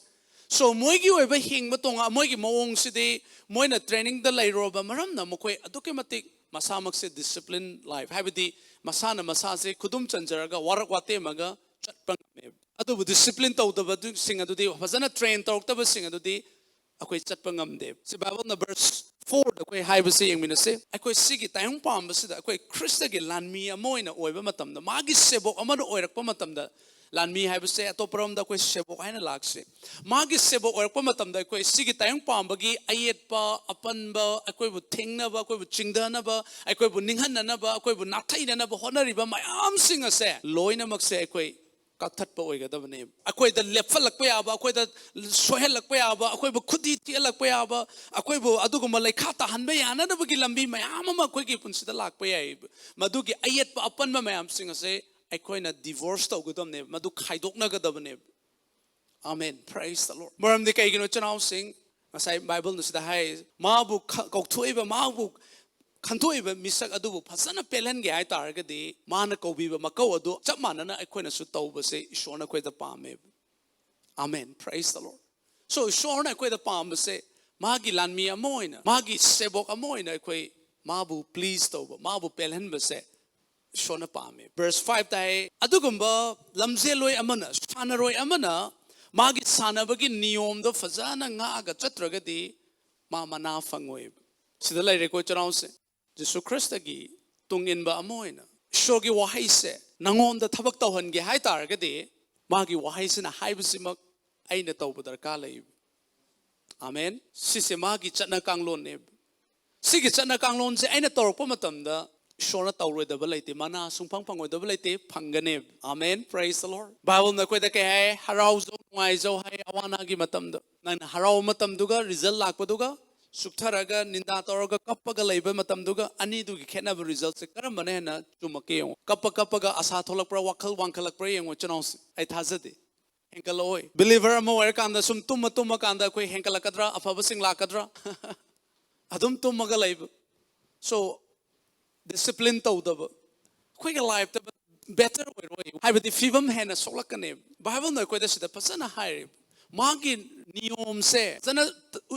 So, ꯃꯣꯏꯒꯤ ꯑꯣꯏꯕ ꯍꯤꯡꯕ ꯇꯣꯉꯥꯟ, ꯃꯣꯏꯒꯤ ꯃꯑꯣꯡꯁꯤꯗꯤ, ꯃꯣꯏꯅ trainingꯗ ꯂꯩꯔꯨꯔꯕ ꯃꯔꯝꯅ ꯃꯈꯣꯏ ꯑꯗꯨꯛꯀꯤ ꯃꯇꯤꯛ ꯃꯁꯥꯃꯛꯁꯦ discipline life, ꯍꯥꯏꯕꯗꯤ ꯃꯁꯥꯅ ꯃꯁꯥꯁꯦ ꯈꯨꯗꯨꯝ ꯆꯟꯖꯔꯒ, ꯋꯥꯔꯛ ꯋꯥꯇꯦꯝꯃꯒ ꯆꯠꯄ ꯉꯝꯃꯦꯕ꯫ ꯑꯗꯨꯕꯨ discipline ꯇꯧꯗꯕꯁꯤꯡ ꯑꯗꯨꯗꯤ, ꯐꯖꯅ train ꯇꯧꯔꯛꯇꯕꯁꯤꯡ ꯑꯗꯨꯗꯤ ꯑꯩꯈꯣꯏ ꯆꯠꯄ ꯉꯝꯗꯦ꯫ ꯁꯤ Bibleꯅ verse fourꯗ ꯑꯩꯈꯣꯏ ꯍꯥꯏꯕꯁꯦ ꯌꯦꯡꯃꯤꯟꯅꯁꯦ꯫ ꯑꯩꯈꯣꯏ ꯁꯤꯒꯤ ꯇꯥꯏꯑꯣꯡ ꯄꯥꯝꯕꯁꯤꯗ, ꯑꯩꯈꯣꯏ ꯈ꯭ꯔꯤꯁꯇꯒꯤ ꯂꯥꯟꯃꯤ ꯑꯃ ꯑꯣꯏꯅ ꯑꯣꯏꯕ ꯃꯇꯝꯗ, ꯃꯥꯒꯤ ꯁꯦꯕꯣꯛ ꯑꯃꯅ ꯑꯣꯏꯔꯛꯄ ꯃꯇꯝꯗ, ꯂꯥꯟꯃꯤ ꯍꯥꯏꯕꯁꯦ ꯑꯇꯣꯞꯄꯔꯣꯝꯗ ꯑꯩꯈꯣꯏ ꯁꯦꯕꯣꯛ ꯍꯥꯏꯅ ꯂꯥꯛꯁꯦ꯫ ꯃꯥꯒꯤ ꯁꯦꯕꯣꯛ ꯑꯣꯏꯔꯛꯄ ꯃꯇꯝꯗ, ꯑꯩꯈꯣꯏ ꯁꯤꯒꯤ ꯇꯥꯏꯑꯣꯡ ꯄꯥꯝꯕꯒꯤ ꯑꯌꯦꯠꯄ, ꯑꯄꯟꯕ, ꯑꯩꯈꯣꯏꯕꯨ ꯊꯤꯡꯅꯕ, ꯑꯩꯈꯣꯏꯕꯨ ꯆꯤꯡꯊꯅꯕ, ꯑꯩꯈꯣꯏꯕꯨ ꯅꯤꯡꯍꯟꯅꯅꯕ, ꯑꯩꯈꯣꯏꯕꯨ ꯅꯥꯊꯩꯅꯅꯕ ꯍꯣꯠꯅꯔꯤꯕ ꯃꯌꯥꯝꯁꯤꯡ ꯑꯁꯦ ꯂꯣꯏꯅꯃꯛꯁꯦ ꯑꯩꯈꯣꯏ ꯀꯛꯊꯠꯄ ꯑꯣꯏꯒꯗꯕꯅꯦ꯫ ꯑꯩꯈꯣꯏꯗ ꯂꯦꯞꯍꯜꯂꯛꯄ ꯌꯥꯕ, ꯑꯩꯈꯣꯏꯗ ꯁꯣꯏꯍꯜꯂꯛꯄ ꯌꯥꯕ, ꯑꯩꯈꯣꯏꯕꯨ ꯈꯨꯗꯤ ꯊꯤꯍꯜꯂꯛꯄ ꯌꯥꯕ, ꯑꯩꯈꯣꯏꯕꯨ ꯑꯗꯨꯒꯨꯝꯕ ꯂꯩꯈꯥ ꯇꯥꯍꯟꯕ ꯌꯥꯅꯅꯕꯒꯤ ꯂꯝꯕꯤ ꯃꯌꯥꯝ ꯑꯃ ꯑꯩꯈꯣꯏꯒꯤ ꯄꯨꯟꯁꯤꯗ ꯂꯥꯛꯄ ꯌꯥꯏ꯫ ꯃꯗꯨꯒꯤ ꯑꯌꯦꯠꯄ ꯑꯄꯟꯕ ꯃꯌꯥꯝꯁꯤꯡ ꯑꯁꯦ ꯑꯩꯈꯣꯏꯅ divorce ꯇꯧꯒꯗꯕꯅꯦꯕ, ꯃꯗꯨ ꯈꯥꯏꯗꯣꯛꯅꯒꯗꯕꯅꯦꯕ꯫ Amen, praise the Lord꯫ ꯃꯔꯝꯗꯤ ꯀꯩꯒꯤꯅꯣ, ꯏꯆꯤꯟ ꯏꯅꯥꯎꯁꯤꯡ? ꯉꯁꯥꯏ Bibleꯅ ꯁꯤꯗ ꯍꯥꯏ, ꯃꯥꯕꯨ ꯈ-, ꯀꯧꯊꯣꯛꯏꯕ, ꯃꯥꯕꯨ ꯈꯟꯗꯣꯛꯏꯕ ꯃꯤꯁꯛ ꯑꯗꯨꯕꯨ ꯐꯖꯅ ꯄꯦꯜꯍꯟꯒꯦ ꯍꯥꯏ ꯇꯥꯔꯒꯗꯤ, ꯃꯥꯅ ꯀꯧꯕꯤꯕ ꯃꯀꯧ ꯑꯗꯨ ꯆꯞ ꯃꯥꯟꯅꯅ ꯑꯩꯈꯣꯏꯅꯁꯨ ꯇꯧꯕꯁꯦ ꯏꯁꯣꯔꯅ ꯑꯩꯈꯣꯏꯗ ꯄꯥꯝꯃꯦꯕ꯫ Amen, praise the Lord꯫ So, ꯏꯁꯣꯔꯅ ꯑꯩꯈꯣꯏꯗ ꯄꯥꯝꯕꯁꯦ, ꯃꯥꯒꯤ ꯂꯥꯟꯃꯤ ꯑꯃ ꯑꯣꯏꯅ, ꯃꯥꯒꯤ ꯁꯦꯕꯣꯛ ꯑꯃ ꯑꯣꯏꯅ ꯑꯩꯈꯣꯏ ꯃꯥꯕꯨ please ꯇꯧꯕ, ꯃꯥꯕꯨ ꯄꯦꯜꯍꯟꯕꯁꯦ ꯏꯁꯣꯔꯅ ꯄꯥꯝꯃꯦ꯫ Verse fiveꯇ ꯍꯥꯏ, ꯑꯗꯨꯒꯨꯝꯕ ꯂꯝꯖꯦꯜꯂꯣꯏ ꯑꯃꯅ, ꯁꯥꯟꯅꯔꯣꯏ ꯑꯃꯅ ꯃꯥꯒꯤ ꯁꯥꯟꯅꯕꯒꯤ ꯅꯤꯌꯣꯝꯗꯣ ꯐꯖꯅ ꯉꯥꯛꯑꯒ ꯆꯠꯇ꯭ꯔꯒꯗꯤ ꯃꯥ ꯃꯅꯥ ꯐꯪꯉꯣꯏꯕ꯫ ꯁꯤꯗ ꯂꯩꯔꯦꯀꯣ, ꯏꯆꯤꯟ ꯏꯅꯥꯎꯁꯦ꯫ ꯖꯤꯁꯨ ꯈ꯭ꯔꯤꯁꯇꯒꯤ ꯇꯨꯡ ꯏꯟꯕ ꯑꯃ ꯑꯣꯏꯅ ꯏꯁꯣꯔꯒꯤ ꯋꯥꯍꯩꯁꯦ ꯅꯉꯣꯟꯗ ꯊꯕꯛ ꯇꯧꯍꯟꯒꯦ ꯍꯥꯏ ꯇꯥꯔꯒꯗꯤ, ꯃꯥꯒꯤ ꯋꯥꯍꯩꯁꯤꯅ ꯍꯥꯏꯕꯁꯤꯃꯛ ꯑꯩꯅ ꯇꯧꯕ ꯗꯔꯀꯥꯔ ꯂꯩ꯫ ꯑꯃꯦꯟ꯫ ꯁꯤꯁꯦ ꯃꯥꯒꯤ ꯆꯠꯅ ꯀꯥꯡꯂꯣꯟꯅꯦꯕ꯫ ꯁꯤꯒꯤ ꯆꯠꯅ ꯀꯥꯡꯂꯣꯟꯁꯦ ꯑꯩꯅ ꯇꯧꯔꯛꯄ ꯃꯇꯝꯗ ꯏꯁꯣꯔꯅ ꯇꯧꯔꯣꯏꯗꯕ ꯂꯩꯇꯦ, ꯃꯅꯥ ꯁꯨꯡꯐꯪ ꯐꯪꯉꯣꯏꯗꯕ ꯂꯩꯇꯦ, ꯐꯪꯒꯅꯦꯕ꯫ ꯑꯃꯦꯟ꯫ Praise the Lord꯫ ꯕꯥꯏꯕꯜꯅ ꯑꯩꯈꯣꯏꯗ ꯀꯩ ꯍꯥꯏ? ꯍꯔꯥꯎꯖꯧ, ꯅꯨꯡꯉꯥꯏꯖꯧ ꯍꯥꯏ꯫ ꯑꯋꯥ ꯑꯅꯥꯒꯤ ꯃꯇꯝꯗ ꯅꯪꯅ ꯍꯔꯥꯎꯕ ꯃꯇꯝꯗꯨꯒ ꯔꯤꯖꯜ ꯂꯥꯛꯄꯗꯨꯒ, ꯁꯨꯛꯊꯔꯒ ꯅꯤꯟꯗꯥ ꯇꯧꯔꯒ ꯀꯞꯄꯒ ꯂꯩꯕ ꯃꯇꯝꯗꯨꯒ, ꯑꯅꯤꯗꯨꯒꯤ ꯈꯦꯠꯅꯕ ꯔꯤꯖꯜꯁꯦ ꯀꯔꯝꯕꯅ ꯍꯦꯟꯅ ꯆꯨꯝꯃꯛꯀꯦ ꯌꯦꯡꯉꯣ꯫ ꯀꯞꯄ ꯀꯞꯄꯒ ꯑꯁꯥ ꯊꯣꯛꯂꯛꯄ꯭ꯔꯥ, ꯋꯥꯈꯜ ꯋꯥꯡꯈꯠꯂꯛꯄ꯭ꯔꯥ ꯌꯦꯡꯉꯣ, ꯏꯆꯤꯟ ꯏꯅꯥꯎꯁꯦ꯫ ꯑꯩ ꯊꯥꯖꯗꯦ꯫ ꯍꯦꯟꯒꯠꯂꯛꯑꯣꯏ꯫ ꯕꯤꯂꯤꯚꯔ ꯑꯃ ꯑꯣꯏꯔꯀꯥꯟꯗ ꯁꯨꯝ ꯇꯨꯝꯃ ꯇꯨꯝꯃ ꯀꯥꯟꯗ ꯑꯩꯈꯣꯏ ꯍꯦꯟꯒꯠꯂꯛꯀꯗ꯭ꯔꯥ, ꯑꯐꯕꯁꯤꯡ ꯂꯥꯛꯀꯗ꯭ꯔꯥ? ꯑꯗꯨꯝ ꯇꯨꯝꯃꯒ ꯂꯩꯕ꯫ ꯁꯣ, ꯗꯤꯁꯤꯄ꯭ꯂꯤꯟ ꯇꯧꯗꯕ, ꯑꯩꯈꯣꯏꯒꯤ ꯂꯥꯏꯐꯇ ꯕꯦꯇꯔ ꯑꯣꯏꯔꯣꯏ, ꯍꯥꯏꯕꯗꯤ ꯐꯤꯕꯝ ꯍꯦꯟꯅ ꯁꯣꯛꯂꯛꯀꯅꯦꯕ꯫ ꯕꯥꯏꯕꯜꯅ ꯑꯩꯈꯣꯏꯗ ꯁꯤꯗ ꯐꯖꯅ ꯍꯥꯏꯔꯦꯕ꯫ ꯃꯥꯒꯤ ꯅꯤꯌꯣꯝꯁꯦ ꯐꯖꯅ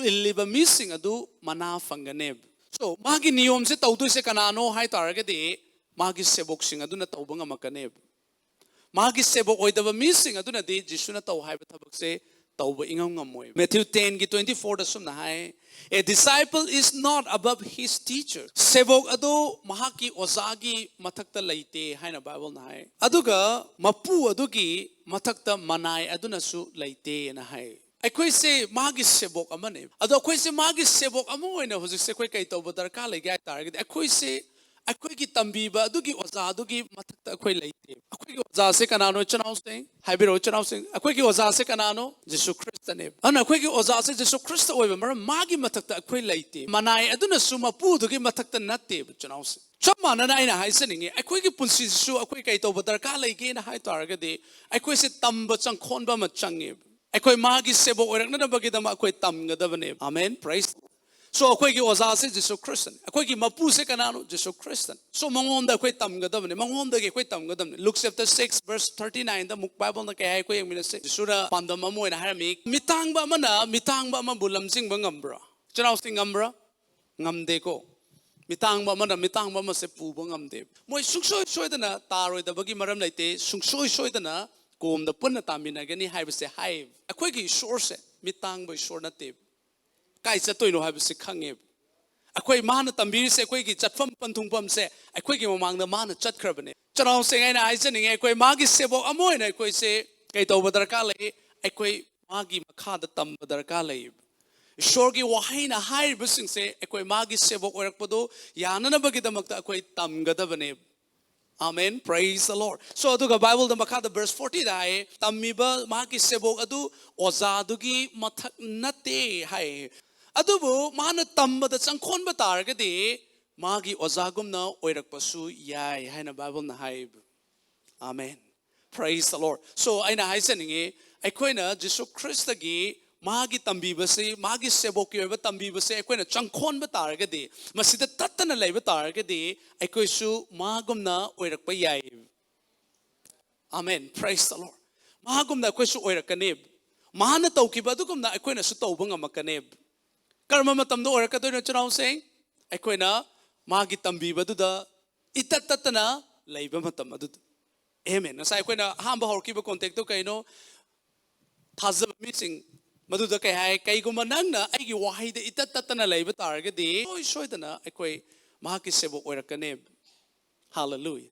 ꯏꯜꯂꯤꯕ ꯃꯤꯁꯤꯡ ꯑꯗꯨ ꯃꯅꯥ ꯐꯪꯒꯅꯦꯕ꯫ ꯁꯣ, ꯃꯥꯒꯤ ꯅꯤꯌꯣꯝꯁꯦ ꯇꯧꯗꯣꯏꯁꯦ ꯀꯅꯥꯅꯣ ꯍꯥꯏ ꯇꯥꯔꯒꯗꯤ, ꯃꯥꯒꯤ ꯁꯦꯕꯣꯛꯁꯤꯡ ꯑꯗꯨꯅ ꯇꯧꯕ ꯉꯝꯃꯛꯀꯅꯦꯕ꯫ ꯃꯥꯒꯤ ꯁꯦꯕꯣꯛ ꯑꯣꯏꯗꯕ ꯃꯤꯁꯤꯡ ꯑꯗꯨꯅꯗꯤ ꯖꯤꯁꯨꯅ ꯇꯧ ꯍꯥꯏꯕ ꯊꯕꯛꯁꯦ ꯇꯧꯕ ꯏꯉꯝ ꯉꯝꯃꯣꯏ꯫ Matthew ten ꯒꯤ twenty four ꯗ ꯁꯨꯝꯅ ꯍꯥꯏ, "A disciple is not above his teacher." ꯁꯦꯕꯣꯛ ꯑꯗꯨ ꯃꯍꯥꯛꯀꯤ ꯑꯣꯖꯥꯒꯤ ꯃꯊꯛꯇ ꯂꯩꯇꯦ ꯍꯥꯏꯅ ꯕꯥꯏꯕꯜꯅ ꯍꯥꯏ꯫ ꯑꯗꯨꯒ ꯃꯄꯨ ꯑꯗꯨꯒꯤ ꯃꯊꯛꯇ ꯃꯅꯥꯏ ꯑꯗꯨꯅꯁꯨ ꯂꯩꯇꯦꯅ ꯍꯥꯏ꯫ ꯑꯩꯈꯣꯏꯁꯦ ꯃꯥꯒꯤ ꯁꯦꯕꯣꯛ ꯑꯃꯅꯦ꯫ ꯑꯗꯣ ꯑꯩꯈꯣꯏꯁꯦ ꯃꯥꯒꯤ ꯁꯦꯕꯣꯛ ꯑꯃ ꯑꯣꯏꯅ ꯍꯧꯖꯤꯛꯁꯦ ꯑꯩꯈꯣꯏ ꯀꯩ ꯇꯧꯕ ꯗꯔꯀꯥꯔ ꯂꯩꯒꯦ ꯍꯥꯏ ꯇꯥꯔꯒꯗꯤ, ꯑꯩꯈꯣꯏꯁꯦ ꯑꯩꯈꯣꯏꯒꯤ ꯇꯝꯕꯤꯕ ꯑꯗꯨꯒꯤ ꯑꯣꯖꯥ ꯑꯗꯨꯒꯤ ꯃꯊꯛꯇ ꯑꯩꯈꯣꯏ ꯂꯩꯇꯦ꯫ ꯑꯩꯈꯣꯏꯒꯤ ꯑꯣꯖꯥꯁꯦ ꯀꯅꯥꯅꯣ, ꯏꯆꯤꯟ ꯏꯅꯥꯎꯁꯤꯡ? ꯍꯥꯏꯕꯤꯔꯛꯑꯣ, ꯏꯆꯤꯟ ꯏꯅꯥꯎꯁꯤꯡ꯫ ꯑꯩꯈꯣꯏꯒꯤ ꯑꯣꯖꯥꯁꯦ ꯀꯅꯥꯅꯣ? ꯖꯤꯁꯨ ꯈ꯭ꯔꯤꯁꯇꯅꯦꯕ꯫ ꯑꯗꯨꯅ ꯑꯩꯈꯣꯏꯒꯤ ꯑꯣꯖꯥꯁꯦ ꯖꯤꯁꯨ ꯈ꯭ꯔꯤꯁꯇ ꯑꯣꯏꯕ ꯃꯔꯝ, ꯃꯥꯒꯤ ꯃꯊꯛꯇ ꯑꯩꯈꯣꯏ ꯂꯩꯇꯦ꯫ ꯃꯅꯥꯏ ꯑꯗꯨꯅꯁꯨ ꯃꯄꯨꯗꯨꯒꯤ ꯃꯊꯛꯇ ꯅꯠꯇꯦꯕ, ꯏꯆꯤꯟ ꯏꯅꯥꯎꯁꯤꯡ꯫ ꯆꯞ ꯃꯥꯟꯅꯅ ꯑꯩꯅ ꯍꯥꯏꯖꯅꯤꯡꯉꯤ, ꯑꯩꯈꯣꯏꯒꯤ ꯄꯨꯟꯁꯤꯁꯤꯁꯨ ꯑꯩꯈꯣꯏ ꯀꯩ ꯇꯧꯕ ꯗꯔꯀꯥꯔ ꯂꯩꯒꯦꯅ ꯍꯥꯏ ꯇꯥꯔꯒꯗꯤ, ꯑꯩꯈꯣꯏꯁꯦ ꯇꯝꯕ ꯆꯪꯈꯣꯟꯕ ꯑꯃ ꯆꯪꯉꯦꯕ꯫ ꯑꯩꯈꯣꯏ ꯃꯥꯒꯤ ꯁꯦꯕꯣꯛ ꯑꯣꯏꯔꯛꯅꯅꯕꯒꯤꯗꯃꯛ ꯑꯩꯈꯣꯏ ꯇꯝꯒꯗꯕꯅꯦꯕ꯫ ꯑꯃꯦꯟ꯫ Praise the Lord. ꯁꯣ, ꯑꯩꯈꯣꯏꯒꯤ ꯑꯣꯖꯥꯁꯦ ꯖꯤꯁꯨ ꯈ꯭ꯔꯤꯁꯇꯅꯤ꯫ ꯑꯩꯈꯣꯏꯒꯤ ꯃꯄꯨꯁꯦ ꯀꯅꯥꯅꯣ? ꯖꯤꯁꯨ ꯈ꯭ꯔꯤꯁꯇꯅꯤ꯫ ꯁꯣ, ꯃꯉꯣꯟꯗ ꯑꯩꯈꯣꯏ ꯇꯝꯒꯗꯕꯅꯤ, ꯃꯉꯣꯟꯗꯒꯤ ꯑꯩꯈꯣꯏ ꯇꯝꯒꯗꯕꯅꯤ꯫ Luke chapter six verse thirty nine ꯗ ꯑꯃꯨꯛ ꯕꯥꯏꯕꯜꯅ ꯀꯩ ꯍꯥꯏ? ꯑꯩꯈꯣꯏ ꯌꯦꯡꯃꯤꯟꯅꯁꯦ꯫ ꯖꯤꯁꯨꯅ ꯄꯥꯟꯗꯝ ꯑꯃ ꯑꯣꯏꯅ ꯍꯥꯏꯔꯝꯃꯤ, "ꯃꯤꯇꯥꯡꯕ ꯑꯃꯅ ꯃꯤꯇꯥꯡꯕ ꯑꯃꯕꯨ ꯂꯝꯖꯤꯡꯕ ꯉꯝꯕ꯭ꯔꯥ?" ꯏꯆꯤꯟ ꯏꯅꯥꯎꯁꯤꯡ, ꯉꯝꯕ꯭ꯔꯥ? ꯉꯝꯗꯦꯀꯣ꯫ ꯃꯤꯇꯥꯡꯕ ꯑꯃꯅ ꯃꯤꯇꯥꯡꯕ ꯑꯃꯁꯦ ꯄꯨꯕ ꯉꯝꯗꯦ꯫ ꯃꯣꯏ ꯁꯨꯡꯁꯣꯏ ꯁꯣꯏꯗꯅ ꯇꯥꯔꯣꯏꯗꯕꯒꯤ ꯃꯔꯝ ꯂꯩꯇꯦ, ꯁꯨꯡꯁꯣꯏ ꯁꯣꯏꯗꯅ ꯀꯣꯝꯗ ꯄꯨꯟꯅ ꯇꯥꯃꯤꯟꯅꯒꯅꯤ ꯍꯥꯏꯕꯁꯦ ꯍꯥꯏ꯫ ꯑꯩꯈꯣꯏꯒꯤ ꯏꯁꯣꯔꯁꯦ ꯃꯤꯠ ꯇꯥꯡꯕ ꯏꯁꯣꯔ ꯅꯠꯇꯦꯕ꯫ ꯀꯥꯏ ꯆꯠꯇꯣꯏꯅꯣ ꯍꯥꯏꯕꯁꯤ ꯈꯪꯉꯦꯕ꯫ ꯑꯩꯈꯣꯏ ꯃꯥꯅ ꯇꯝꯕꯤꯔꯤꯁꯦ, ꯑꯩꯈꯣꯏꯒꯤ ꯆꯠꯐꯝ ꯄꯟꯊꯨꯡꯐꯝꯁꯦ ꯑꯩꯈꯣꯏꯒꯤ ꯃꯃꯥꯡꯗ ꯃꯥꯅ ꯆꯠꯈ꯭ꯔꯕꯅꯦ꯫ ꯆꯅꯥꯎꯁꯦꯡ ꯑꯩꯅ ꯍꯥꯏꯖꯅꯤꯡꯉꯦ, ꯑꯩꯈꯣꯏ ꯃꯥꯒꯤ ꯁꯦꯕꯣꯛ ꯑꯃ ꯑꯣꯏꯅ ꯑꯩꯈꯣꯏꯁꯦ ꯀꯩ ꯇꯧꯕ ꯗꯔꯀꯥꯔ ꯂꯩ? ꯑꯩꯈꯣꯏ ꯃꯥꯒꯤ ꯃꯈꯥꯗ ꯇꯝꯕ ꯗꯔꯀꯥꯔ ꯂꯩꯌꯦꯕ꯫ ꯏꯁꯣꯔꯒꯤ ꯋꯥꯍꯩꯅ ꯍꯥꯏꯔꯤꯕꯁꯤꯡꯁꯦ ꯑꯩꯈꯣꯏ ꯃꯥꯒꯤ ꯁꯦꯕꯣꯛ ꯑꯣꯏꯔꯛꯄꯗꯣ ꯌꯥꯅꯅꯕꯒꯤꯗꯃꯛꯇ ꯑꯩꯈꯣꯏ ꯇꯝꯒꯗꯕꯅꯦꯕ꯫ Amen. Praise the Lord. So ꯑꯗꯨꯒ ꯕꯥꯏꯕꯜꯗ ꯃꯈꯥꯗ verse forty ꯗ ꯍꯥꯏ, "ꯇꯝꯃꯤꯕ ꯃꯥꯒꯤ ꯁꯦꯕꯣꯛ ꯑꯗꯨ ꯑꯣꯖꯥꯗꯨꯒꯤ ꯃꯊꯛ ꯅꯠꯇꯦ" ꯍꯥꯏ꯫ ꯑꯗꯨꯕꯨ ꯃꯥꯅ ꯇꯝꯕꯗ ꯆꯪꯈꯣꯟꯕ ꯇꯥꯔꯒꯗꯤ ꯃꯥꯒꯤ ꯑꯣꯖꯥꯒꯨꯝꯅ ꯑꯣꯏꯔꯛꯄꯁꯨ ꯌꯥꯏ ꯍꯥꯏꯅ ꯕꯥꯏꯕꯜꯅ ꯍꯥꯏ꯫ Amen. Praise the Lord. So ꯑꯩꯅ ꯍꯥꯏꯖꯅꯤꯡꯉꯤ, ꯑꯩꯈꯣꯏꯅ ꯖꯤꯁꯨ ꯈ꯭ꯔꯤꯁꯇꯒꯤ ꯃꯥꯒꯤ ꯇꯝꯕꯤꯕꯁꯤ, ꯃꯥꯒꯤ ꯁꯦꯕꯣꯛꯀꯤ ꯑꯣꯏꯕ ꯇꯝꯕꯤꯕꯁꯦ ꯑꯩꯈꯣꯏꯅ ꯆꯪꯈꯣꯟꯕ ꯇꯥꯔꯒꯗꯤ, ꯃꯁꯤꯗ ꯇꯠꯇꯅ ꯂꯩꯕ ꯇꯥꯔꯒꯗꯤ ꯑꯩꯈꯣꯏꯁꯨ ꯃꯥꯒꯨꯝꯅ ꯑꯣꯏꯔꯛꯄ ꯌꯥꯏ꯫ Amen. Praise the Lord. ꯃꯥꯒꯨꯝꯅ ꯑꯩꯈꯣꯏꯁꯨ ꯑꯣꯏꯔꯛꯀꯅꯤ꯫ ꯃꯥꯅ ꯇꯧꯈꯤꯕ ꯑꯗꯨꯒꯨꯝꯅ ꯑꯩꯈꯣꯏꯅꯁꯨ ꯇꯧꯕ ꯉꯝꯃꯛꯀꯅꯤ꯫ ꯀꯔꯝꯕ ꯃꯇꯝꯗ ꯑꯣꯏꯔꯛꯀꯗꯣꯏꯅꯣ, ꯏꯆꯤꯟ ꯏꯅꯥꯎꯁꯤꯡ? ꯑꯩꯈꯣꯏꯅ ꯃꯥꯒꯤ ꯇꯝꯕꯤꯕꯗꯨꯗ ꯏꯇꯠ ꯇꯠꯇꯅ ꯂꯩꯕ ꯃꯇꯝ ꯑꯗꯨꯗ꯫ Amen. ꯉꯁꯥꯏ ꯑꯩꯈꯣꯏꯅ ꯑꯍꯥꯟꯕ ꯍꯧꯔꯛꯈꯤꯕ context ꯇꯨ ꯀꯩꯅꯣ? ꯊꯥꯖꯕ ꯃꯤꯁꯤꯡ ꯃꯗꯨꯗ ꯀꯩ ꯍꯥꯏ? "ꯀꯩꯒꯨꯝꯕ ꯅꯪꯅ ꯑꯩꯒꯤ ꯋꯥꯍꯩꯗ ꯏꯇꯠ ꯇꯠꯇꯅ ꯂꯩꯕ ꯇꯥꯔꯒꯗꯤ ꯁꯣꯏ ꯁꯣꯏꯗꯅ ꯑꯩꯈꯣꯏ ꯃꯍꯥꯛꯀꯤ ꯁꯦꯕꯣꯛ ꯑꯣꯏꯔꯛꯀꯅꯤ"꯫ Hallelujah.